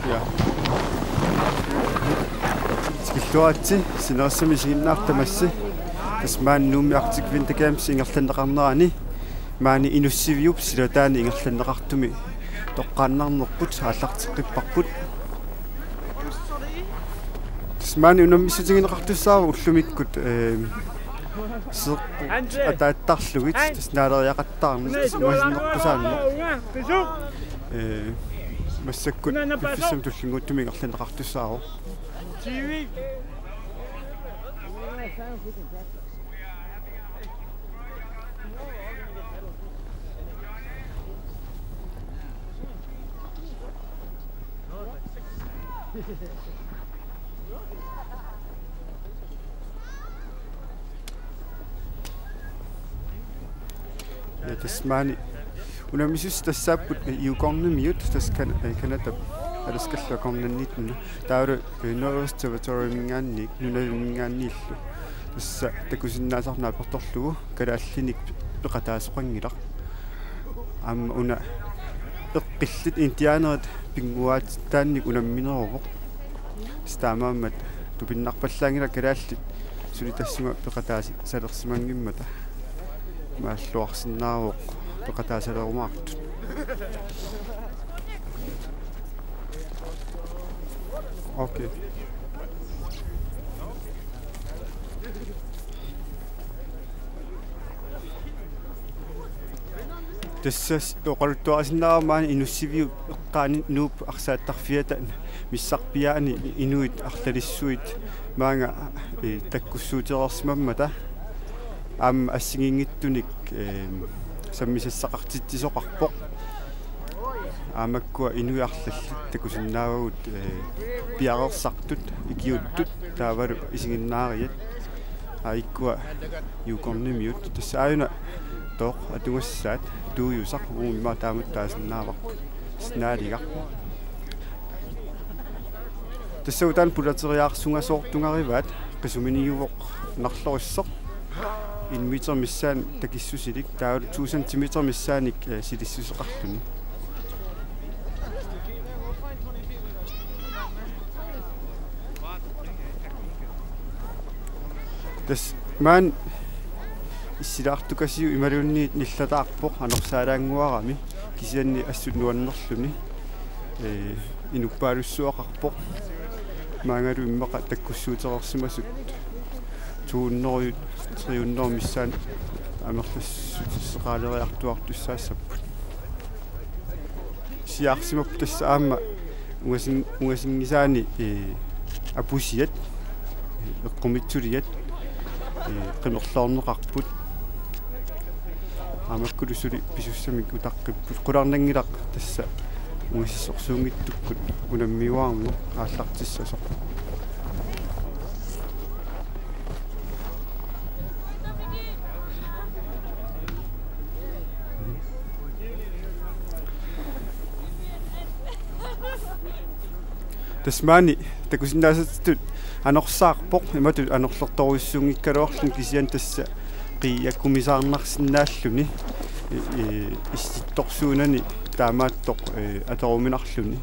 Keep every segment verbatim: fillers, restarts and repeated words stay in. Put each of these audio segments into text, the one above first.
Ja. Tikilluaritsi, sinerissami isiginnaartut tamassi. Tassa maani Nuummi Arctic Winter Games ingerlanneqarnerani maani Inussiviup silataani ingerlanneqartumi toqqaannarnerput aallarteqqipparput. Tassa maani unammissutigineqartussaavoq ullumikkut, ehm, seeqqut ataattarlugit, tassa naaleriaqattaarneq, tassa uasinneqqusaanneq. Ee, massakkut piffissami tullinnguuttumi ingerlanneqartussaavoq. Ja, tassa maani unammisussat tassaapput, eh, Yukon-imiut, tassa Kan-, eh, Canadap Alaskallu akornanniittuni. Taavalu, eh, Northwest Territory-minngaanniit, nunavimminngaanniillu. Tassa takusinnaasarneq aportorlugu kalaallinik peqataasoqanngilaq. Aamma una eqqillit indianerit pinnguaatittaannik unammineruvoq. Tassa taamaammat tupinnarpallaanngilaq kalaallit suli tassunga peqataasalersimanngimmata. Maalluarsinnaavoq peqataasalerumaartut. Okay. Tassa s-, oqaluttuarisinnaavara maani Inussiviup eqqaani Nuup arsaattarfiata missarpiaani inuit arlalissuit maanga, eh, takkussuutereersimammata aamma assigiinngitsunik, eh, sammisassaqartitsisoqarpoq. Aamma makkua inuit arlallit takusinnaavagut, eh, piareersartut, ikiuuttut, taavalu isiginnaariat. Aa, ikkua Yukon-imiut. Tassa aajuna tooq atugassaat tuujusaq, uuma taamatut taasinnaavarput. Tassa naaligaq. Tassa utaanni pulateriaarsungasoortungarivaat, qisuminiuvoq narlorissoq. En meter missaannik takissusilik, taavalu to centimeter missaanik, eh, silissuseqarluni. Tassa maani issilaartukasiu imaluunniit nillataarpoq anorsaalaannguarami, kisianni assut nuannerluni. Ee, inuppaalussuaqarpoq. Maangalu immaqa takkussuutereersimasut to hundrede, tre hundrede missaanni amerlassuteqaleriartuartussaassapput. Siaarsimapput tassa aamma ungasin-, ungasinngisaani, ee, apusiat, ee, eqqumiitsuliat, ee, qimerloorneqarput. Aamma makkulu suli pisussamik utaqqipput. Qularnanngilaq tassa ungasissorsuunngitsukkut unammiuaarneq aallartissasoq. Tassa maani takusinnaasatsitut anorsaarpoq, imatut anorlertorujussuunngikkaluarluni kisianni tassa qiiakkumisaarnarsinnaalluni, i-, i-, issittorsuunani taamaattoq, ee, atoruminarluni.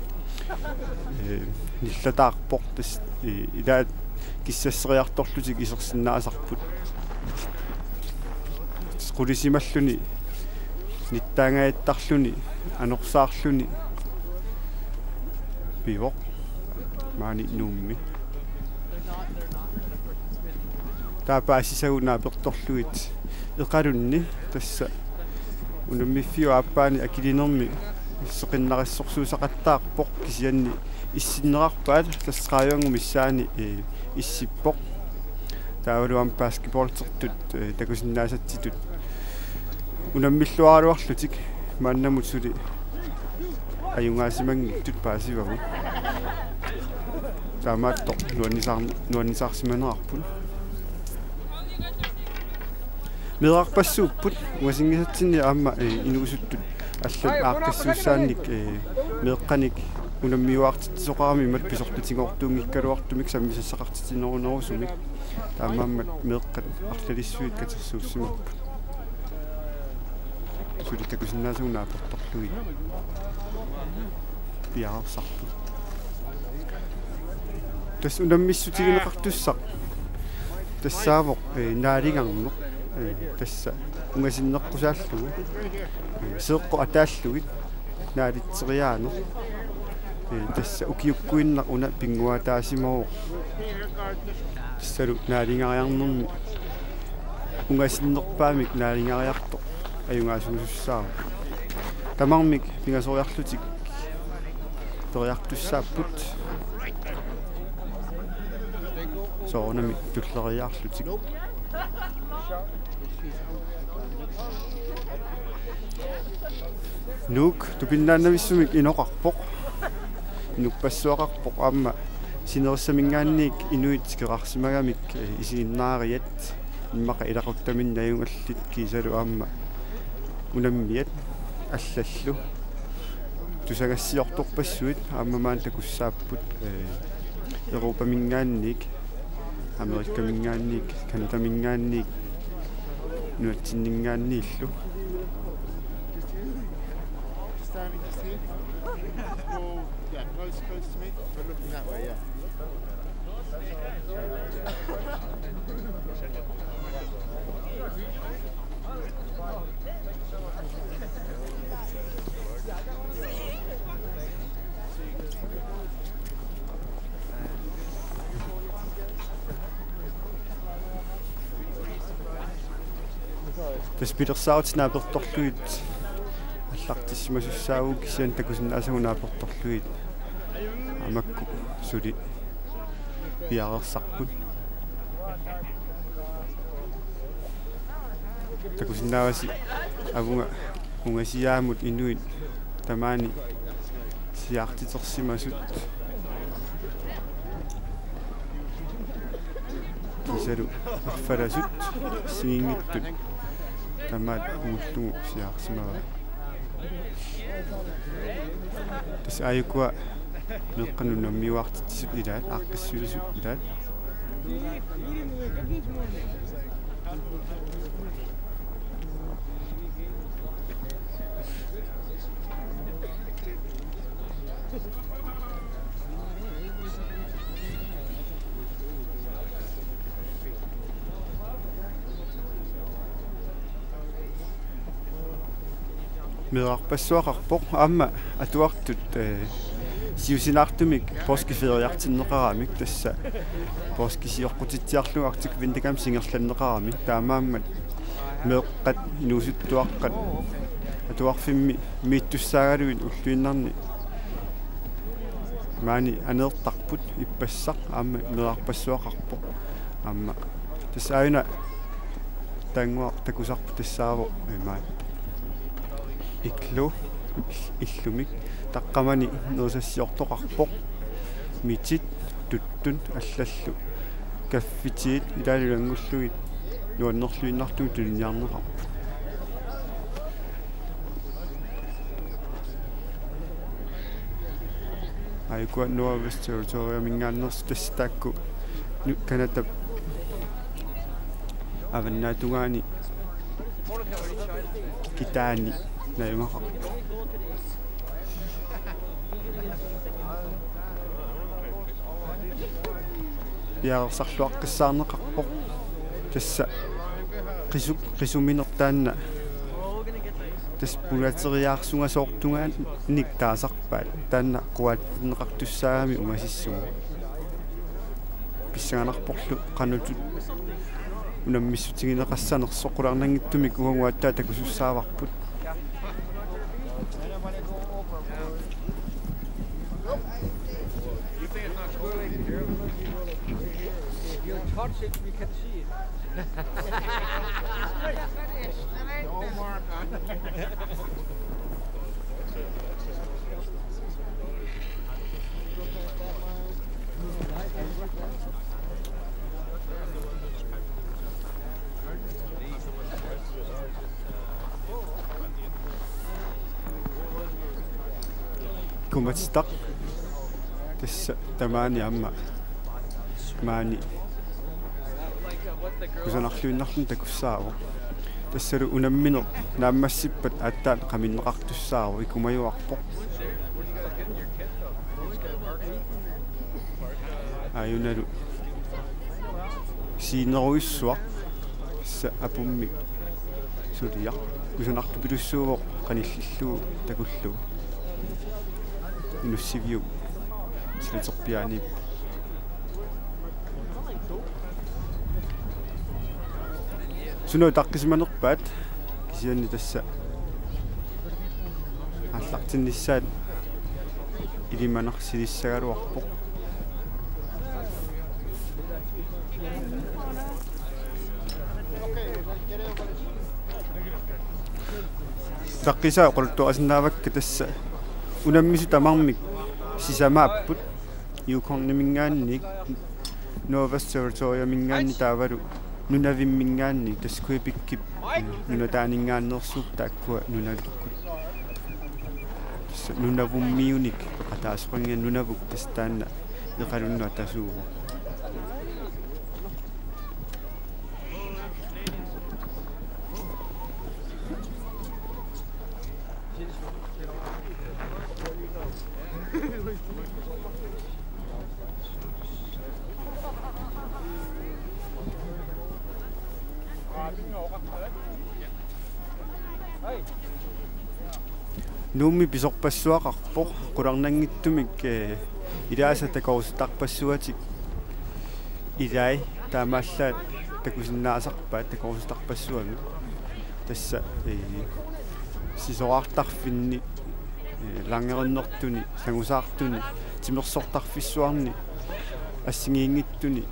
Ee, nillataarpoq tassa, ee, ilaat kissasseriartorlutik isersinnaasarput. Qulisimalluni, nittaangajattarluni, anorsaarluni pivoq maani Nuummi. Taava paasisagut naapertorlugit Iqalunni tassa unammiffiup aappaani akilinermi seqinnarissorsuusaqattaarpoq kisianni issinneqarpaat tassa qaavanngu missaani, ee, issippoq. Taavalu aamma basketballertut, ee, takusinnaasatsitut unammilluaraluarlutik maannamut suli ajugaasimanngitsut paasivagut. Taamaattoq nuannisaar-, nuannisaarsimanerarput. Meerarpassuupput ungasinngisatsinni aamma, eh, inuusuttut allat aaqqissuussaannik, eh, meeqqanik unammiuaartitsisoqarami imatut pisortatigoortuunngikkaluartumik sammisassaqartitsinerunerusumik. Taamaammat meeqqat arlalissuit katersuussimapput. Suli takusinnaasagut naapertorlugit piareersarput. Tassa unammissutigineqartussaq tassaavoq, eh, naaligarneq, eh, tassa ungasinneqqusaallugu, eh, seeqqut ataallugit naalitseriaaneq. Eh, tassa ukiukkuinnaq una pinnguaataasimavoq. Tassalu naaligariarnermi ungasinnerpaamik naaligariartoq ajugaasuusussaavoq. Tamarmik pingasoriarlutik periartussaapput. Soorunami tulleriiaarlutik. Nuuk tupinnaannavissumik inoqarpoq. Inuppassuaqarpoq aamma sinerissaminngaanniit inuit tikeraarsimagamik, eh, isiginnaariat immaqa ilaquttaminni ajugallit kiisalu aamma unammiat allallu. Tusagassiortorpassuit aamma maani takussaapput, eh, Europaminngaanniit, Amerikaminngaanniit, Canadaminngaanniit, nunatsinninngaanniillu. Starting to see? Go, yeah, close, close to me. We're looking that way, yeah. Tassa pilersaarutit naapertorlugit aallartissimasussaavagut kisianni takusinnaasagut naapertorlugit aamma makku suli piareersarput. Takusinnaavasi avunga ungasiaamut inuit tamaani siaartitersimasut. Kiisalu arfalasut assigiinngitsut tamaat uullugu siaarsimavaat. Tassa aajukua meeqqanut unammiuaartitsisut ilaat, aaqqissuisut ilaat. Meerarpassuaqarpoq aamma atuartut, eh, siusinaartumik poorskiferiartinneqaramik, tassa poorski sioqqutitsiarlugu Arctic Winter Camp singerlanneqarami. Taamaammat meeqqat, inuusuttuaqqat atuarfimmi miittussaagaluit ulluinnarni maani aneertarput ippassaq aamma meerarpassuaqarpoq. Aamma tassa aajuna taannguaq takusarput tassaavoq imaat. Iglu, illumik taqqamani nerisassiortoqarpoq. Mitit, tuttut allallu. Kaffitiit ilaalu ilanngullugit nuannerluinnartumik tuniniarneqarput. Aajukua Nordwest Territoriuminngaanneersut tassa taakku nu-, Canadap avannaatungaani kitaani najugaqarput. Piareersarluaqqissaarneqarpoq. Tassa qisuk-, qisumineq taanna tassa pulateriaarsungasoortungaannik taasarpaat. Taanna quaatinneqartussaagami ungasissummik. Pissanganarporlu qanoq ittut unammissutigineqassanersoq, qularnanngitsumik uagut aatsaat takusussaavarput. If you touch it, we can see it. No mark on it. Kumatitaq tassa tamaani aamma maani kusanarluinnarluni takussaavoq. Tassalu unammineq naammassippat aatsaat qaminneqartussaavoq, ikumajuarpoq. Aajunalu siinerujussuaq tassa apummik suliaq. Kusanartupilussuuvoq qanillillugu takullugu. Inussiviup siliterpiaaniippoq. Suna utaqqisimanerpaat, kisianni tassa aallartinnissaat ilimanarsilissagaluarpoq. Utaqqisaa oqaluttuarisinnaavakka, tassa unammisut tamarmik sisamaapput, Yukonimingaanniit, Northwest Territoriamingaanniit taavalu Nunavimmingaanniit, tassa Quebecip, eh, nunataaninngaanneersuupput taakkua nunavikkut. Tassa Nunavummiunik ataaseqanngilaq, Nunavik tassa taanna Iqalunnut atasuuvoq. Nuummi pisorpassuaqarpoq, qularnanngitsumik, eh, ilaasa takorusutarpassuatik ilai taamaallaat takusinnaasarpaat takorusutarpassuarnik. Tassa, eh, sisorartarfinni, eh, langerinnertuni, sangusaartuni, timersortarfissuarni assigiinngitsuni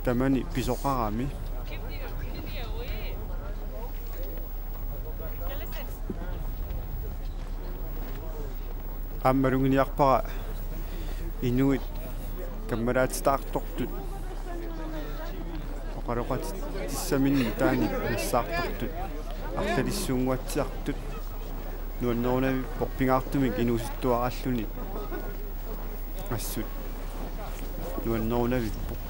tamani pisoqarami. Aamma maluginiarpara inuit kammalaatitaartortut oqaloqatissaminnik nutaanik nassaartortut arlalissuunnguatsiartut. Nuannerunavippoq, pingaartumik inuusuttuaralluni assut nuannerunavippoq.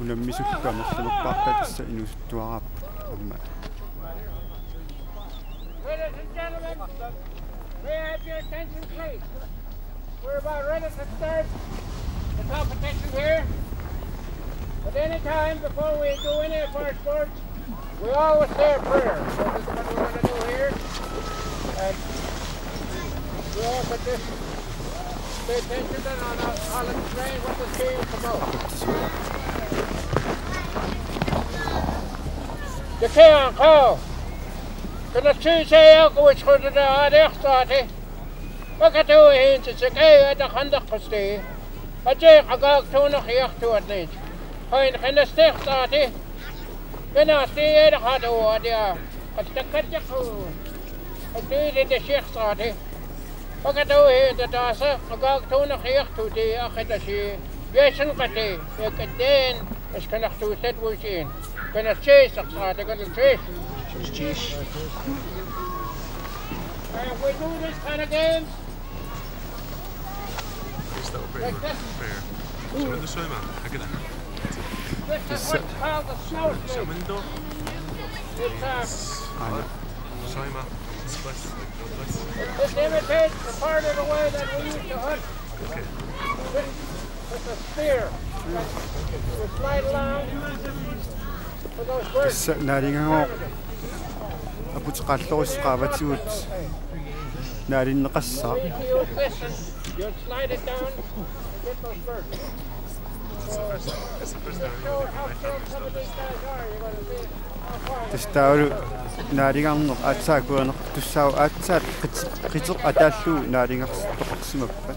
Unammisullu amerlanerpaartaat tassa inuusuttuaraapput aamma. Ladies and gentlemen, may I have your attention, please? We're about ready to start the competition here. But any time before we do any of our sports, we always say a prayer. So this is what we're gonna do here. And we ask that this pay attention, and I'll, I'll explain what this game is about. Jakia, kao. Kana sui se ya ko wis ko da ade xati. Pakatu hin se se ke ya da khanda khusti. Aje aga tuna khiya tu atni. Hain kana ste xati. Kana ste ya da khatu adia. Asta kaja khu. Asti de de shekh xati. Pakatu hin da da sa aga tuna khiya tu de akhita shi. Yesun kati. Ya kaden. Is kana tu set wusin. Kana chase, uh, they're gonna chase. Just chase. And if we do this kind of games, like this, this is what's called the snow sled. It's, uh, it, it imitates the part of the way that we used to hunt. This, this is spear. You slide along. Tassa naalingagooq aputeqaallorissut qaavatigut naalinneqassaaq. Tassa taavalu naaligarneq aatsaat kuernertussaavoq, aatsaat qit-, qiteq ataallugu naaligartoqarsimappat.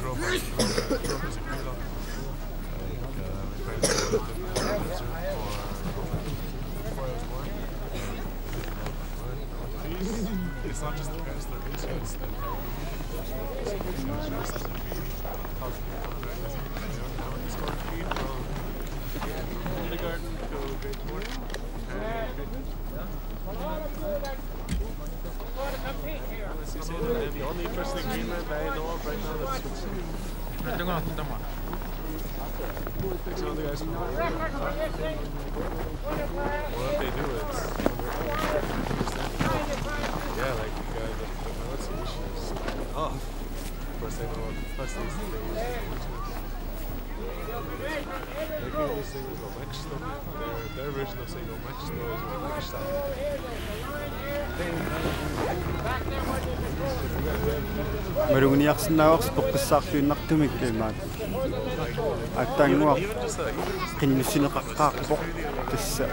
It's not just the parents that lose, it's the parents. Kindergarten to grade four. And grade five. And the only person in Greenland that I know of right now that's fixing it. Like some other guys from, what they do is, yeah, like, uh, the, the, what's the issues? Oh, of course they know. Plus they, they use the language. They can use things like Mexico. Their, their version of saying Mexico is Mexico. Maluginiarsinnaavarsi toqqissaarluinnartumik imaat. Aatsaannguaq qinnussineqaqqaarpoq tassa.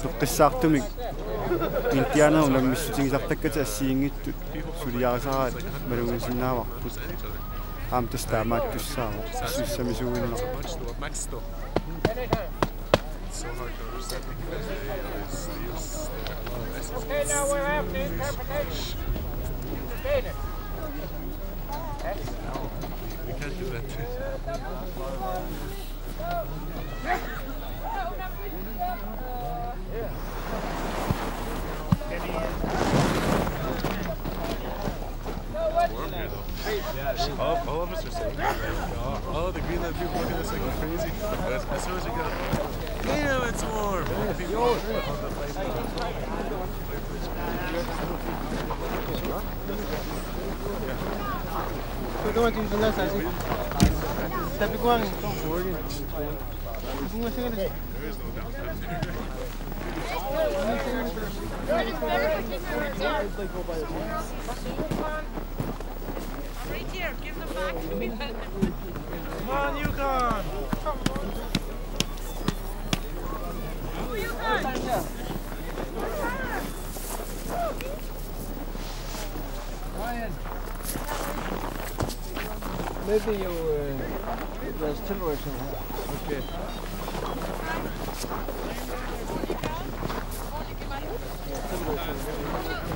Toqqissaartumik indianerit unammissutigisartakkatik assigiinngitsut suliarisaraat maluginiarsinnaavarput. Aamma tassa taamaattussaavoq pissusissamisuuinnarpoq. It's so hard to understand because they always use their, a lot of S's. Okay, now we're having an interpretation. Danish. No, we can't do that. Warm here, though. All, all of us are saying that, right? All of the Greenland people look at us like we're crazy. But as, as soon as we get up, damn, it's warm. All the people on the plane. We're going to use the left, I think. Tapi kuang. There is no downtown. Right here, give them back to me. Come on, Yukon! Come on. Yukon! Ryan. Maybe you, uh, there's still work in here. Okay.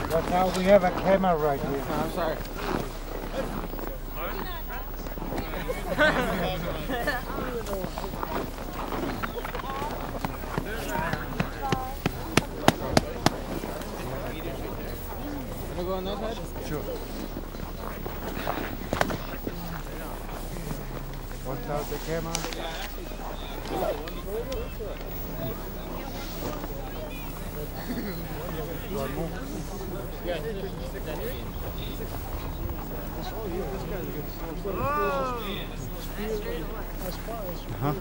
But now we have a camera right here. I'm sorry. Wanna go on that side? Sure. Watch out the camera. Aha.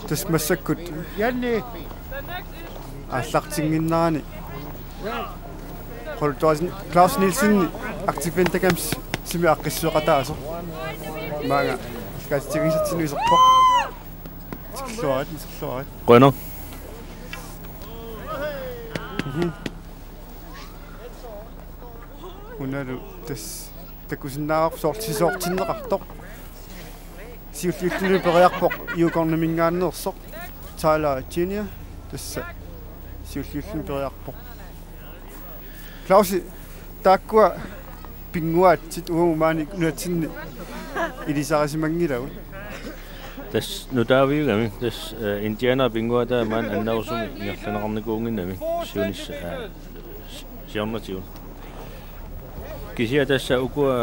Tassa massakkut Janni aallartinnginnerani Rolf Claus Nielsen Arctic Winter Games-imi aaqqissueqataasoq. Maanga kaatsigisatsinnu iserpoq. Tikilluarit, tikilluarit. Qujanaq. Mhm. Unalu tassa takusinnaavarput soorlu sisoortinneqartoq. Siulliulluni periarpoq Yukonimingaanneersoq Tyler Junior, tassa siulliulluni periarpoq. Clausi, taakkua pinnguaatsit uagut maani nunatsinni ilisarisimanngilagut. Tassa nutaaviugami, tassa, eh, indianerit pinnguaataa maani annerusumik ingerlanneqarnikuunnginnami siunissaq, eh, si-, siornatigut. Kisianni tassa ukua,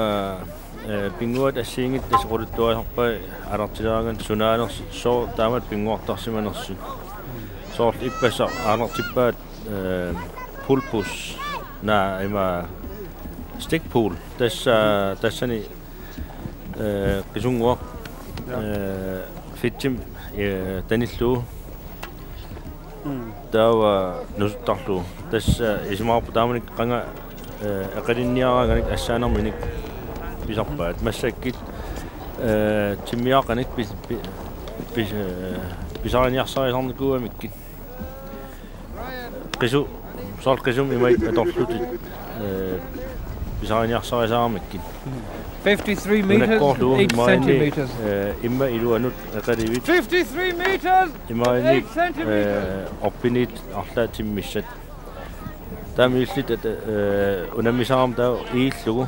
eh, pinnguaatit assigiinngitsut tassa oqaluttuarisarpaat aallartileraangatta sunaanersoq soorlu taamatut pinnguartarsimanersut. Soorlu ippassaq aallartippaat, eh, pool push. Naa, ima stick pull. Tassa, tassani eh, qisunnguaq, ja, eh, fedtimi, eh, tanillugu. Mm. Taava nusuttarlugu. Tassa isumaqarpunga taamanikkut qanga, eh, eqalinniaraanganik assaanerminik pisarpaat. Massakkut, eh, timmiaaqqanik pis-, pi-, pis-, eh, pisariniarsarisarnikuugamikkit. Qisu-, soorlu qisumik imaattut atorlutit, eh, pisariniarsarisaramikku. Fifty-three meters, nunakkoorlugu eight imaanni, centimeters. Eh, immaqa iluanut eqalivit. Fifty-three meters, imaanni, eight centimeters. Eh, orpinit arlaat timmissat. Taama illit, eh, unammisarami taava iillugu.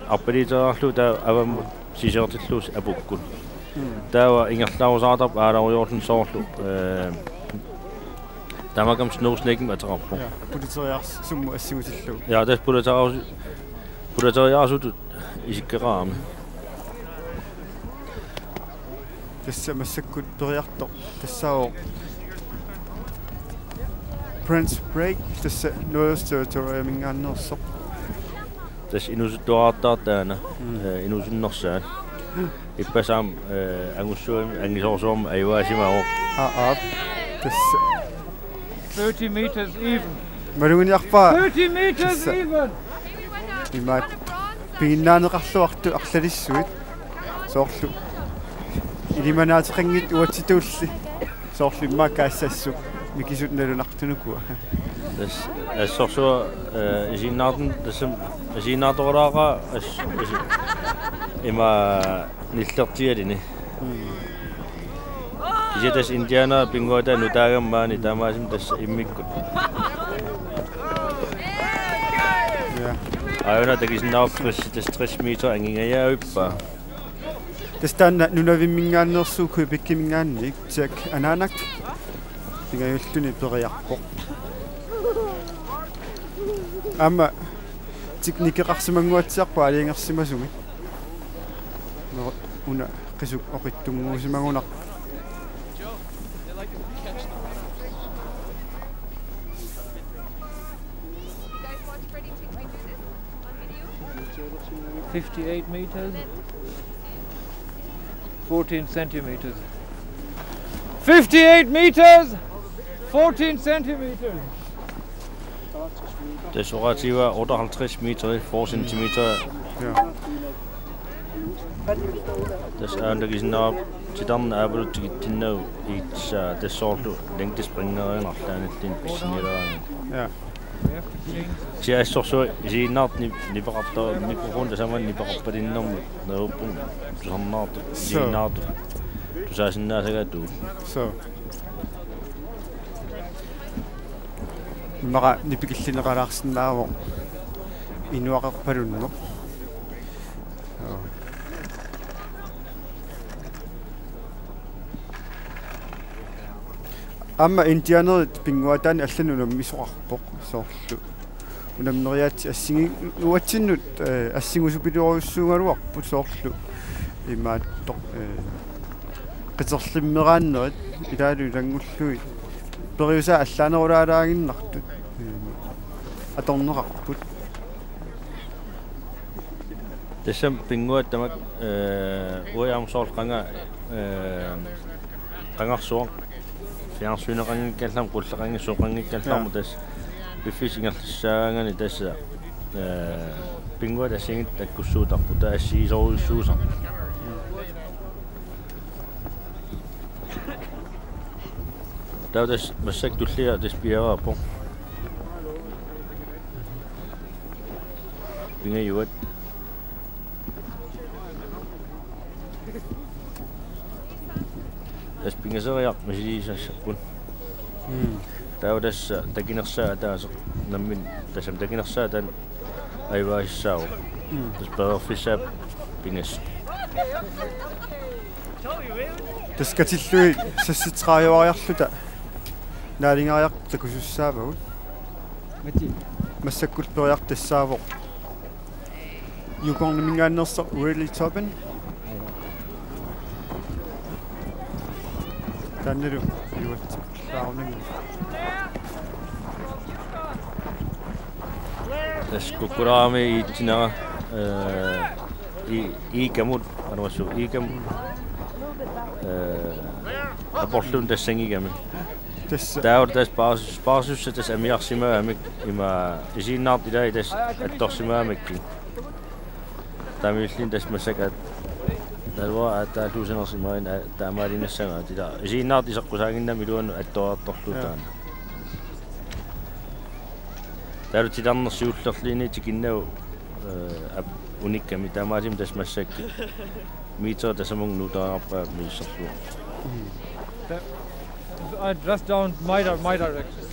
Arpaliutereerlugu taava avammut sisoortillugu apukkut. Taava ingerlaarusaartarpoq aalarujoorluni soorlu, eh, tamakam snow snake-imik ateqarpoq. Ja, pulateriaarsummut assigutillugu. Ja, tassa pulateriaarsu-, pulateriaarsutut isikkoqarami. Tassa massakkut periartoq tassaavoq Prince Break, tassa Northwest Territories-iminngaanneersoq. Tassa inuusuttuarartaartoq taanna, mm, eh, inuusunnersaat. Ippassaq aamma, eh, angussuami angisoorsuarmut ajugaasimavoq. Aa, aa. Tassa. Thirty meters even. Maluginiarpaa. Thirty meters even. Imaat piginnaaneqarluartut arlalissuit. Soorlu ilimanaateqanngitsut uatsitulli. Soorlu immaqa kaassassuk mikisut nalunartut ukua. Tassa assorsuaq, eh, isiginnaartun-, tassami isiginnaartorulaaqaaq as-, isi-, ima nillertialini. Mm. Kisianni tassa indianerit pinnguaataat nutaagami maani taamaasilluni tassa immikkut. Ja. Aajuna takusinnaavarput tassa tres meter angingajavippaa. Tassa taanna nunavimminngaanneersoq Quebeciminngaanniit Jack Ananak pingajulluni periarpoq. Aamma teknikeqarsimannguatsiarpoq aalajangersimasumik. Nå, una qisuk oqitsunnguusimagunarpoq. Fifty-eight meters, fourteen centimeters. Fifty-eight meters, fourteen centimeters. Tassa oqaatigaa otteoghalvtreds meter, fyrre centimeter. Ja. Tassa aana takusinnaavarput titarneq aappaluttut tikitsinnagu iitsaa tassa soorlu længdespringeriinnarlugu aana illit pissinnilaarani. Ja. Kisianni assorsuaq isiginnaartut nip-, nipeqartara-, mikrofoni tassami nipeqarpatinnermut neruppun tusarnaartut, so, isiginnaartut tusaasinnaasagaat. So. Immaqa nipikillineqalaarsinnaavoq inuaqarpalunneq. So. Aamma indianerit pinnguaataanni allanut unammisoqarpoq soorlu. Unammeriaatsit assigi-, uatsinnut, eh, assingusupilorujussuugaluarput soorlu. Imaattoq, eh, qiterlimmeraannerit ilaalu ilanngullugit. Periusaat allaanerulaalaaginnartut. Eh, atorneqarput. Tassami pinnguaat tamakku, eh, uagut aamma soorlu qanga-, eh, qangarsuaq fjernsyneqanngikkallarmat, qulleqanngitsoqanngikkallarmat, ja, tassa piffissap ingerlassaagaanni tassa, eh, pinnguaat assigiinngitsut takkussuutarput, taava assigisorujussuusarput. Taava tassa massakkut tullia tassa piareerpoq. Pingajuat. Tassa pingasoriarluni misiliisassapput. Mm. Taava tassa takinersaat ataaseq nammineq tassami takinersaat taanna ajugaasissaavoq. Mm. Tassa periarfissaavoq pingasut. Tassa katillugit seksogtrediveriarluta naalingariartut takusussaavagut. Mati. Massakkut periarfissaavoq Yukon-iminngaanneersoq Willy Tobin. Taannalu iluatsillaarunanngilaq. Tassa kukkulaarami iitsinera, eh, i-, iikamut, anuassu, iikam, eh, aporluunniit tassanngikkami. Tassa. Taava tassa paarsus-, paarsussat tassa amigarsimagamik ima isiginnaartut ilaat tassa attorsimagamikkit. Taamaalilluni tassa massakkut taava ataalluusinersimarin a-, taamaaliinnassagaat ila isiginnaartut iseqqusaaginnarmata iluanut attoriartorlugu. Ja. Taanna. Taava titarneq siullerluunniit tikinnagu, eh, ap-, unikkami taamaalilluni tassa massakkut. Meter tassami nuuteqarpaa misissorlugu. That, uh, just down my di-, my direction.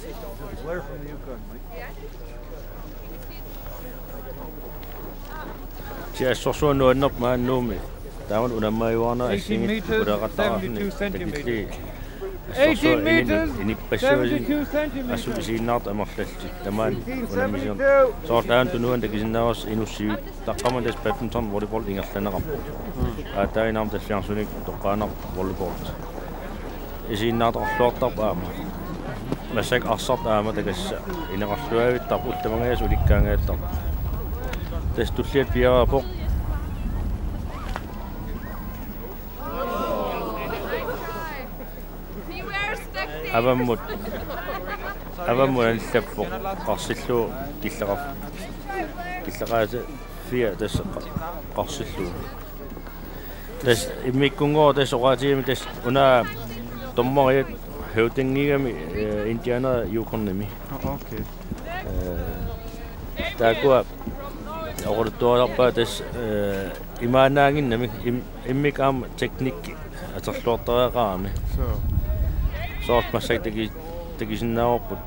Where from the Yukon, Mike? Tassa assorsuaq nuannerpoq maani Nuummi Taamani unammajuarna assingi uleqattaarni takilli. Assorsuaq inipassuasi assut isiginnaartut amerlallutik tamaani unammisiorn. Soorlu aana tunuani takusinnaavarsi inussiviit taqqamani tassa badminton volleyball ingerlanneqarpoq. Aatsaannguaq tassa fjernsynimi toqqaannarpoq volleyball. Isiginnaartoqarluartarpoq aamma. Massakkut arsartut aamma takassaaq. Ineqarluavittarput ullut tamangajaasa ulikkaangajaattarput. Tassa tulliatut piareerpoq. Avammut. Avammut anillappoq. Qarsillugu killeqar-, killeqaat fire tassa qa-, qarsillugu. Tassa immikkunngooq tassa oqaatigimmi tassa una dommeriat høvdingigami, eh, indianera Yukonnimi. Oh, okay. Eh, taakkua oqaluttuarilaarpaat tassa, eh, imaannaannginnami im-, immikkut aamma teknikki atorluartariaqarami. So. Soorlu massakkut taki-, takisinnaavarput.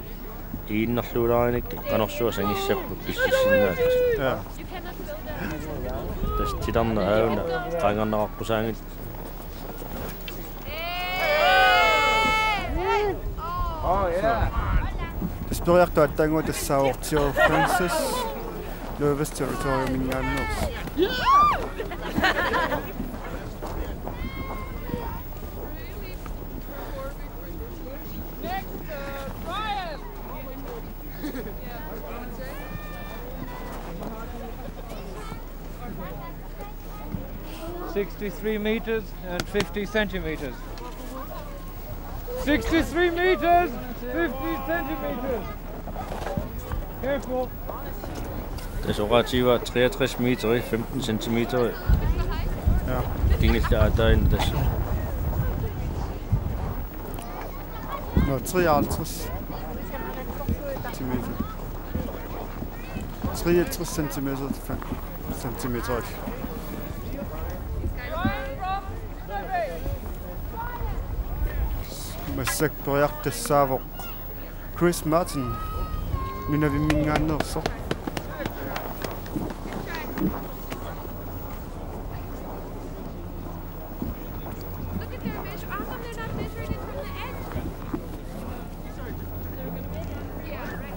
Iginnerluulaarinikkut qanorsuaq sangissapput pississinnaat. Ja. Tassa titarneq aajuna qaangerneqaqqusaanngilaq. Tassa periartut aatsaannguaq tassaavoq Theo Francis, Northwest Territoriumingaanneersoq. Sixty-three meters and fifty centimeters. Sixty-three meters, fifty centimeters. Careful. Tassa oqaatigaa treogtres meter, femten centimeter. Ja. Kingulleq aatsaat tassa. Nå, treoghalvtreds centimeter. Treogtres centimeter, fem centimeter. Massakkut periartut tassaavoq Chris Martin, Nunavimmingaanneersoq. Look at their measure. How come they're not measuring it from the edge? They're gonna measure it. Yeah, right.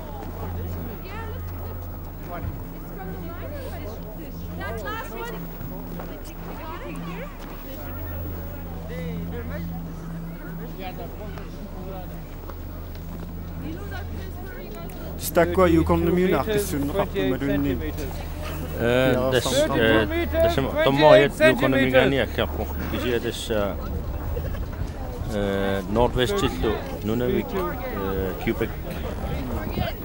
Yeah, look, look. It's from the line or what? That last one. They take the line here. They take it down. Tassa taakkua Yukonnimiunit aaqqissuunneqarput imaluunniit. Eh, tassa, eh, tassami dommeriat Yukonniminngaanniit akerpoq. Kisianni tassa, eh, Northwestillu Nunavik, eh, Quebec.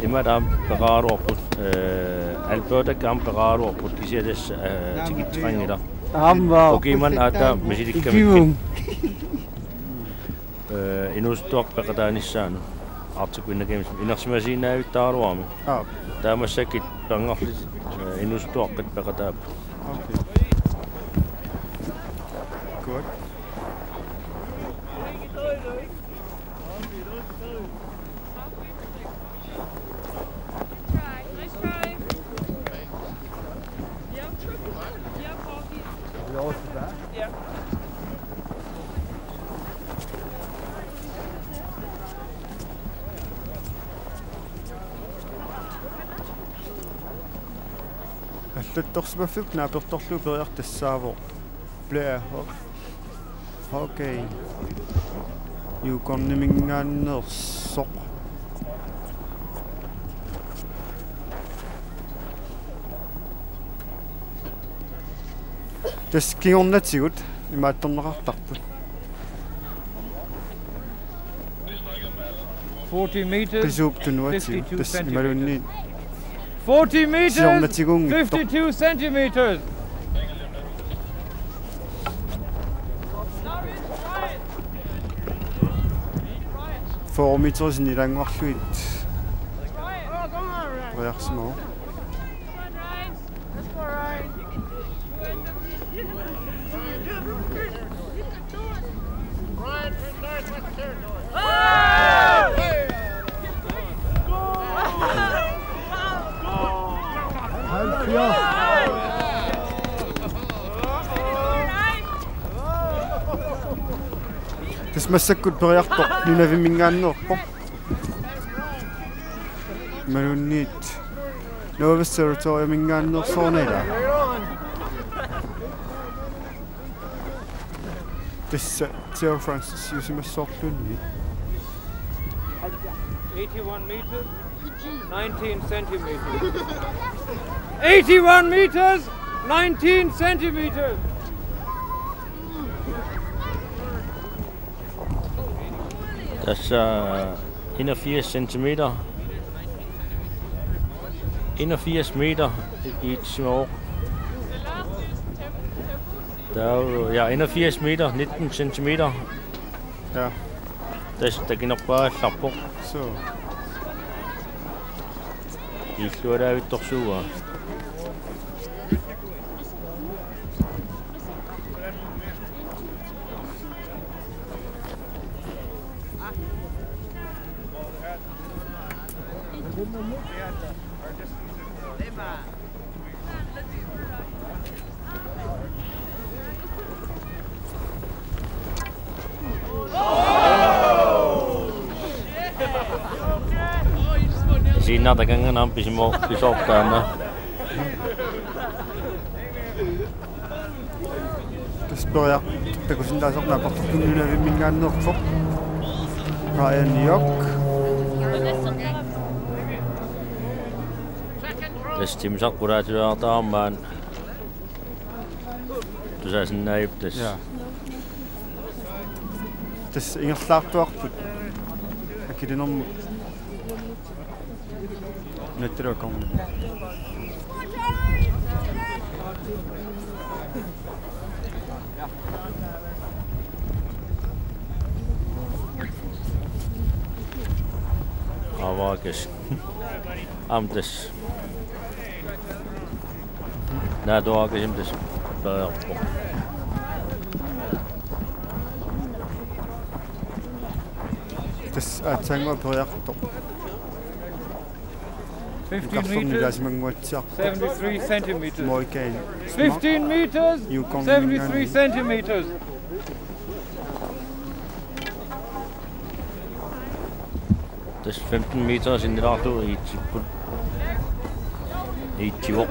Imaat aamma peqaraluarput, eh, Albertakka aamma peqaraluarput. Kisianni tassa, eh, tikitseqanngilaq. Aamma. Hockeymaanna aatsaat misilikkamikkit. Eh, inuusuttuaqqat peqataanissaannut Arctic Winter Games inersimasiinnaavittaraluarami. Aap. Taava massakkut paarngarlutik, eh, inuusuttuaqqat peqataapput. Okay. Good. Try. Nice try. Yeah. Yeah, Paul. Yeah. Allattorsimaffiup naapertorlugu periartut tassaavoq Blair Hawk. Okay. Yukonniminngaanneersoq. Tassa kingornatigut imaattorneqartarput. Forty meters, qisuup tunuatigut, fifty-two tassa centimeters. Imaluunniit. Forty meters, siornatigut fifty-two centimeters. Fyrre meter sinnilaannguarlugit. Periarsimavoq. Massakkut periarpoq, nunavimminngaanneerpoq. Imaluunniit Northwest Territoryminngaanneersoq una, ilaa. Tassa Theo Francis-iusimassaarluni. Eighty-one meters, nineteen centimeters. Eighty-one meters, nineteen centimeters. Tassa enogfirs centimeter. Enogfirs meter i, i timer. Der er jo, ja, enogfirs meter, nitten centimeter. Ja. Tassa takinerpaallarpoq. Så. Illualaavittorsuuaa. Isiinnartakannga aamma pisimo-, pisoortaana. Tassa periarpoq takusinnaasoq naapportukkut nunavimminngaanneerpoq. Ryan York. Tassa timmisartoq qulaatilaartarmat. Tusaasinnaajuppoq tassa. Ja. Tassa ingerlaartuarput. Akilinermut. Nunattalu akornanni. Avaakis. Aamma tassa. Naatsuaakasimmik tassa periarpoq. Tassa aatsaannguaq periartoq. Fifteen meters, seventy-three centimeters. Fifteen meters, seventy-three centimeters. Tassa femten meter sinnilaarlugu iitsipput. Iitsivoq.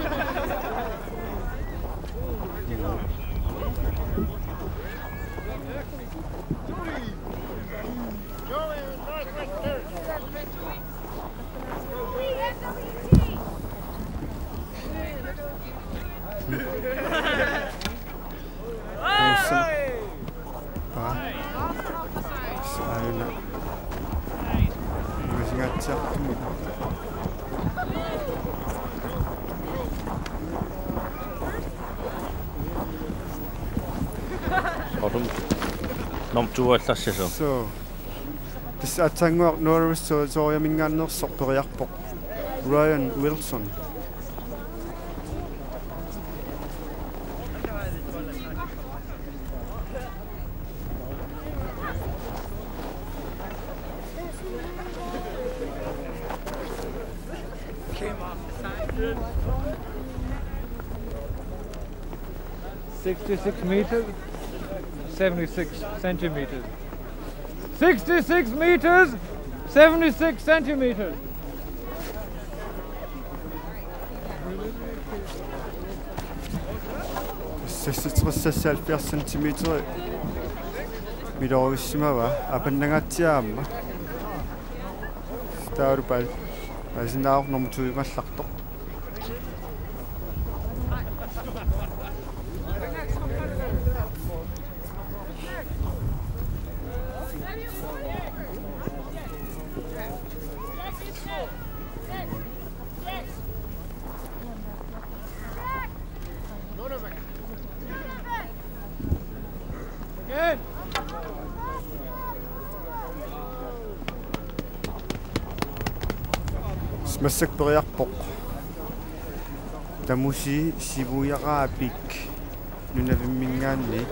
Soorlu nummer to-allarsisoq. So. Tassa aatsaannguaq Northwest Territoryminngaanneersoq periarpoq. Ryan Wilson. Sixty-six meters, seventy-six centimeters. Sixty-six meters, seventy-six centimeters. Seksogtres, seksoghalvfjerds centimeter. Milorissimava apannangaatsiaq aamma. Taavalu pal-, paasinnaavoq nummer to-ngallartoq. Massakkut periarpoq. Tamusi Sivujarapik nunavimminngaanniit.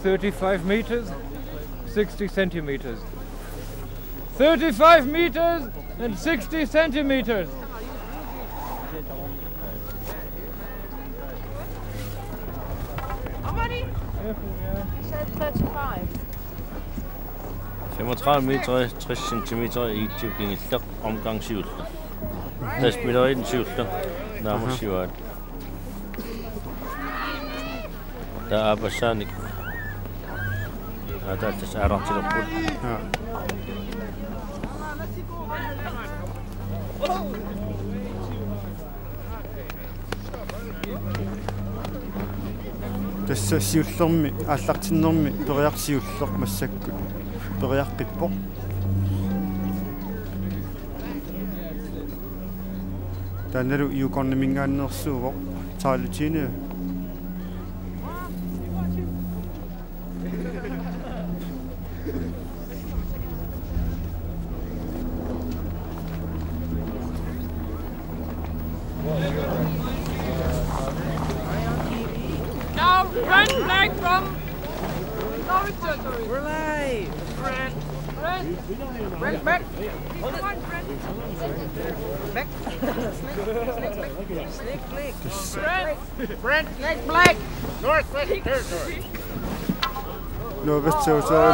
Thirty-five meters, sixty centimeters. Thirty-five meters and sixty centimeters. How many? You said thirty-five. Femogtredive meter, tres centimeter, enogtyve kingulleq, omgang siulleq. Tassa minutsit siulleq. Naammagit siuaat. Taava aappassaanik. Aa, taava tassa aallartilerput. Aa. Tassa siullermi, aallartinnermi periarfissaq siulleq massakkut periaqqippoq. Taannalu Yukonimingaanneersuuvoq, Tyler Tine. Now, red flag from Norwich territory. We're live. Red. Red. Red back. Come on, Red. Back. Sneak, sneak, sneak. Sneak, sneak. Red. Brent, Nick Blake, Northwest Territory. Northwest Territory.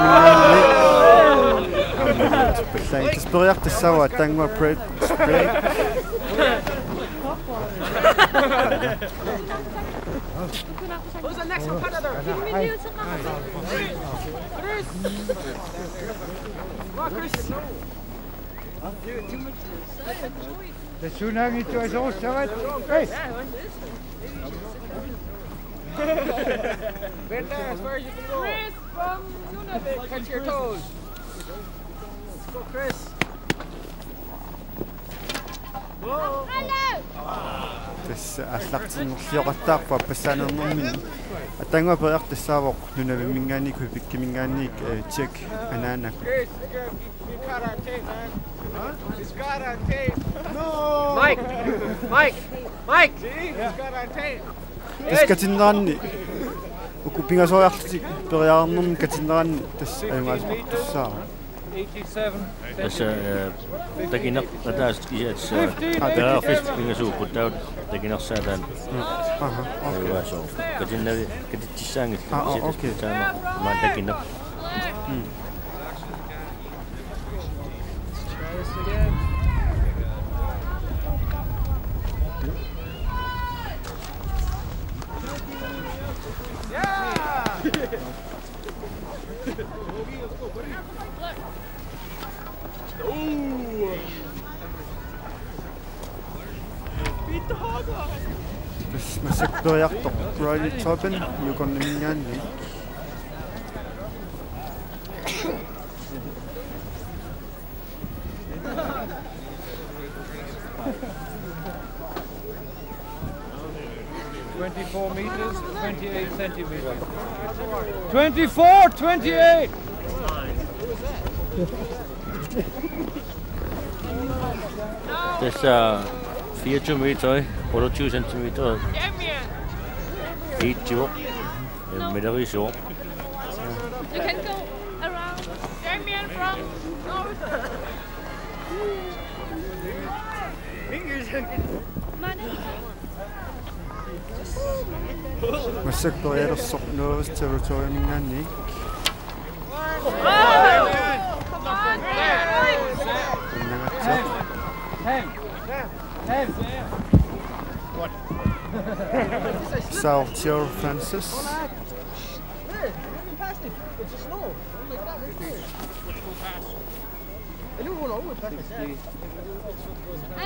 Aamma, tassa periarfissaq tassaavoq, taanna Brent. Who's the next competitor? Chris. Come on, Chris. The tsunami to us all, so it. Hey! Bend down as far as you can go. Chris from Nunavik, touch your toes. Let's go, Chris. Whoa. Tassa aallartinnerlioqattaarpoq aappassaaniinnerminni. Ataannguaq periarfissaq tassaavoq Nunavimminngaanniit, Quebecimingaanniit, eh, Jack anaanakut. Chris, you got, you got on tape, man. Huh? It's got on tape. No. Mike, Mike, Mike. See? It's got on tape. Tassa katinneranni, uku pingasoriarlutik periarnermi katinneranni tassa ajugaasoqartussaavoq. Eighty-seven. Tassa, eh, takineq ataaseq kisiat, eh, periarfissat pingasuupput taava takinersaat taanna. Aha, okay. Ajugaasoq. Katinnavi-, katitsissaanngillat. Ah, oh, okay. Kisiat taanna maani takineq. Mm. Tassa massakkut periartoq Riley Tobin, Yukonimingaanniit. Twenty-four meters, twenty-eight centimeters. Twenty-four, twenty-eight. Tassa fireogtyve meter, otteogtyve centimeter. Iitsivoq. Milerisoq. You can go around. Damien from North. Massakkut periarfissaq Northwest Territoryminngaanniit. Come on, man. Innangatsiaq. Saul Theo Francis.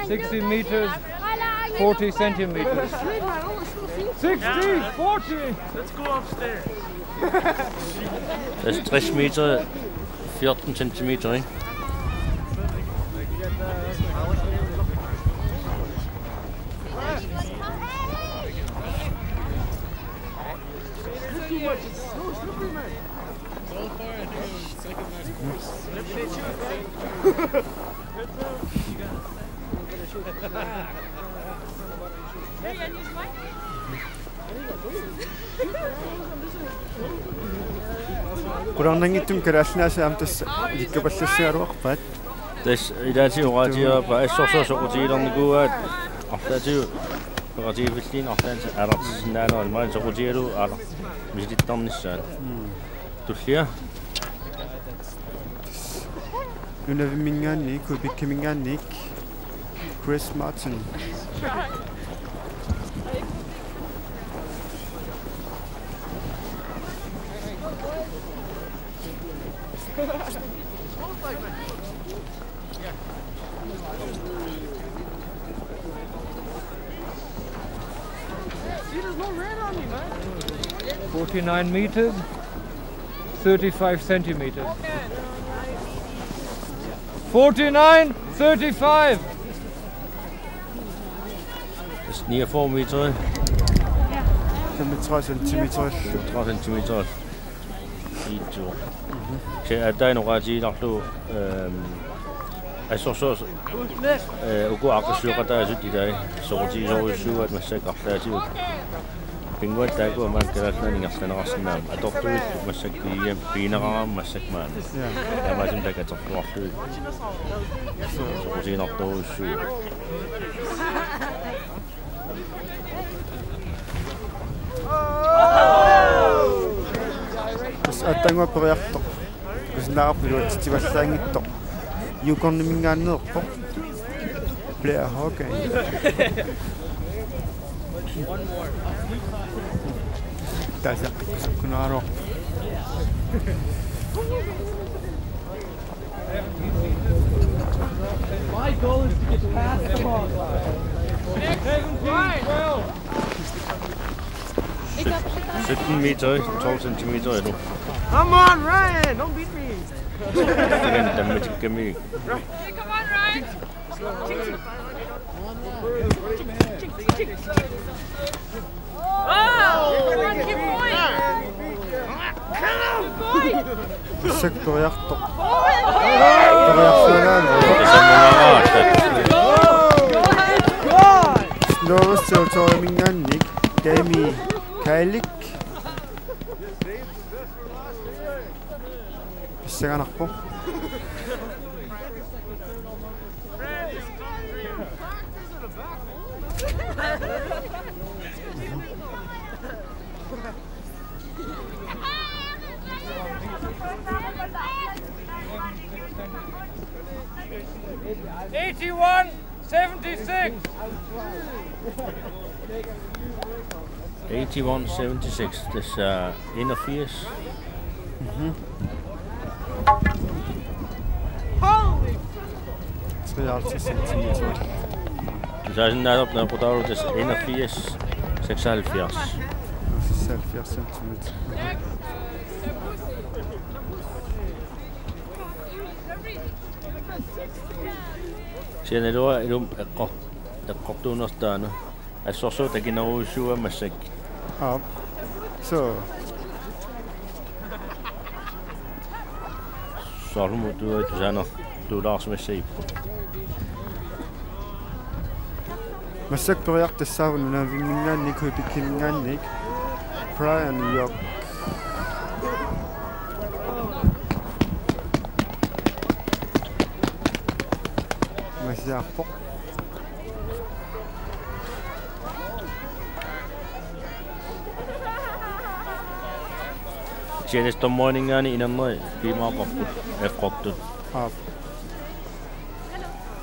Sixty meters, forty centimeters. Sixty, forty. Let's go upstairs. Tassa tres meter, fjorten centimeter, ikke? Too much. It's so slippery, man. So far, I think it was the second last course. Hey, I use mine. Qularnanngitsumik Kalaallit Nunaat aamma tassa ilikkupallassaagaluarpaat. Tassa ilaatigut oqaatigaarpara assorsuaq soqutigilernikuugaat arlaatigut peqatigiiffilliinik arlaannik aallartissinnaanerani maani soqutigalugu aallar- misilittarnissaat. Mm. Tullia. Nunavimminngaanniit, Quebeciminngaanniit, Chris Martin. Forty-nine meters, thirty-five centimeters. Forty-nine, thirty-five. Tassa niogfyrre meter. Femogtredive centimeter. Femogtredive centimeter. Iitsuo. Se ataanoqaatiilarlu, ehm, assorsuaq, eh, uku aaqqissueqataasut ilai soqutigisorujussuugaat massakkut arlaatigut. Pinnguaat taakku aamma Kalaallit Nunaanni ingerlaneqarsinnaammat atortuit massakkut piia-, piineqarami massakkut maani. Ja. Taamaasilluni taakku atorluarlugit. Soqutiginartorujussuuvoq. Tassa aatsaannguaq periartoq. Kusanarpoq iluatsitsivallaanngitsoq. Yukonniminngaanneerpoq. Blair Hawkins. Taasaqqikkasukkunaarpoq. My goal is to get past the ball line. Sytten meter, tolv centimeter endnu. Come on, Ryan! Don't beat me! Taamatikkami. Come on, Ryan! Tassa periartoq. Periarsuagaan. Tasamulaaratta. Northwest Territoryminngaanniit Jamie Kalik. Pissanganarpoq. Eighty-one seventy-six. Eighty-one seventy-six. Tassa enogfirs. Mhm. Treoghalvtreds centimeter. Tassa sinnaasarput naqutaarlu tassa enogfirs seksoghalvfjerds. Seksoghalvfjerds centimeter. Sianalua ilum eqqor-, eqqortuunertaana. Assorsuaq takinerujussuuvoq massakkut. Aap. So. Soorlumi tusaanartulaarsimassagipput. Massakkut periartoq tassaavoq Nunavimminngaanniit, Quebeciminngaanniit. Brian York. Masiarpoq. Sianis dommerininngaanniit inerneri piimaaqarput eqqortut. Aap.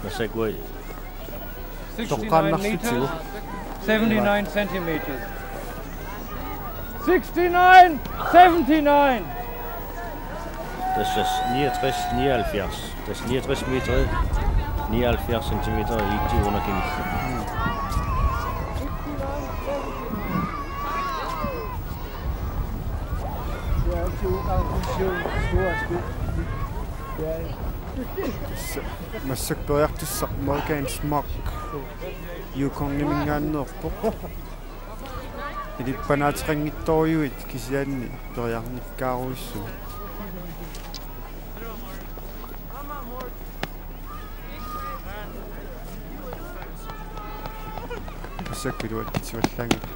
Massakkut. Toqqaannarlutigu. Seventy-nine centimeters. Sixty-nine, seventy-nine. Tassa niogtres, nioghalvfjerds. Tassa niogtres meter, nioghalvfjerds centimeter i ti under gimp. Tassa massakkut periartussaq Morgan Smock. Yukonniminngaanneerpoq. Ilippanaateqanngitsorujuit kisianni periarnikkaarujussuit. Massakkut iluatsitsivallaanngilaq.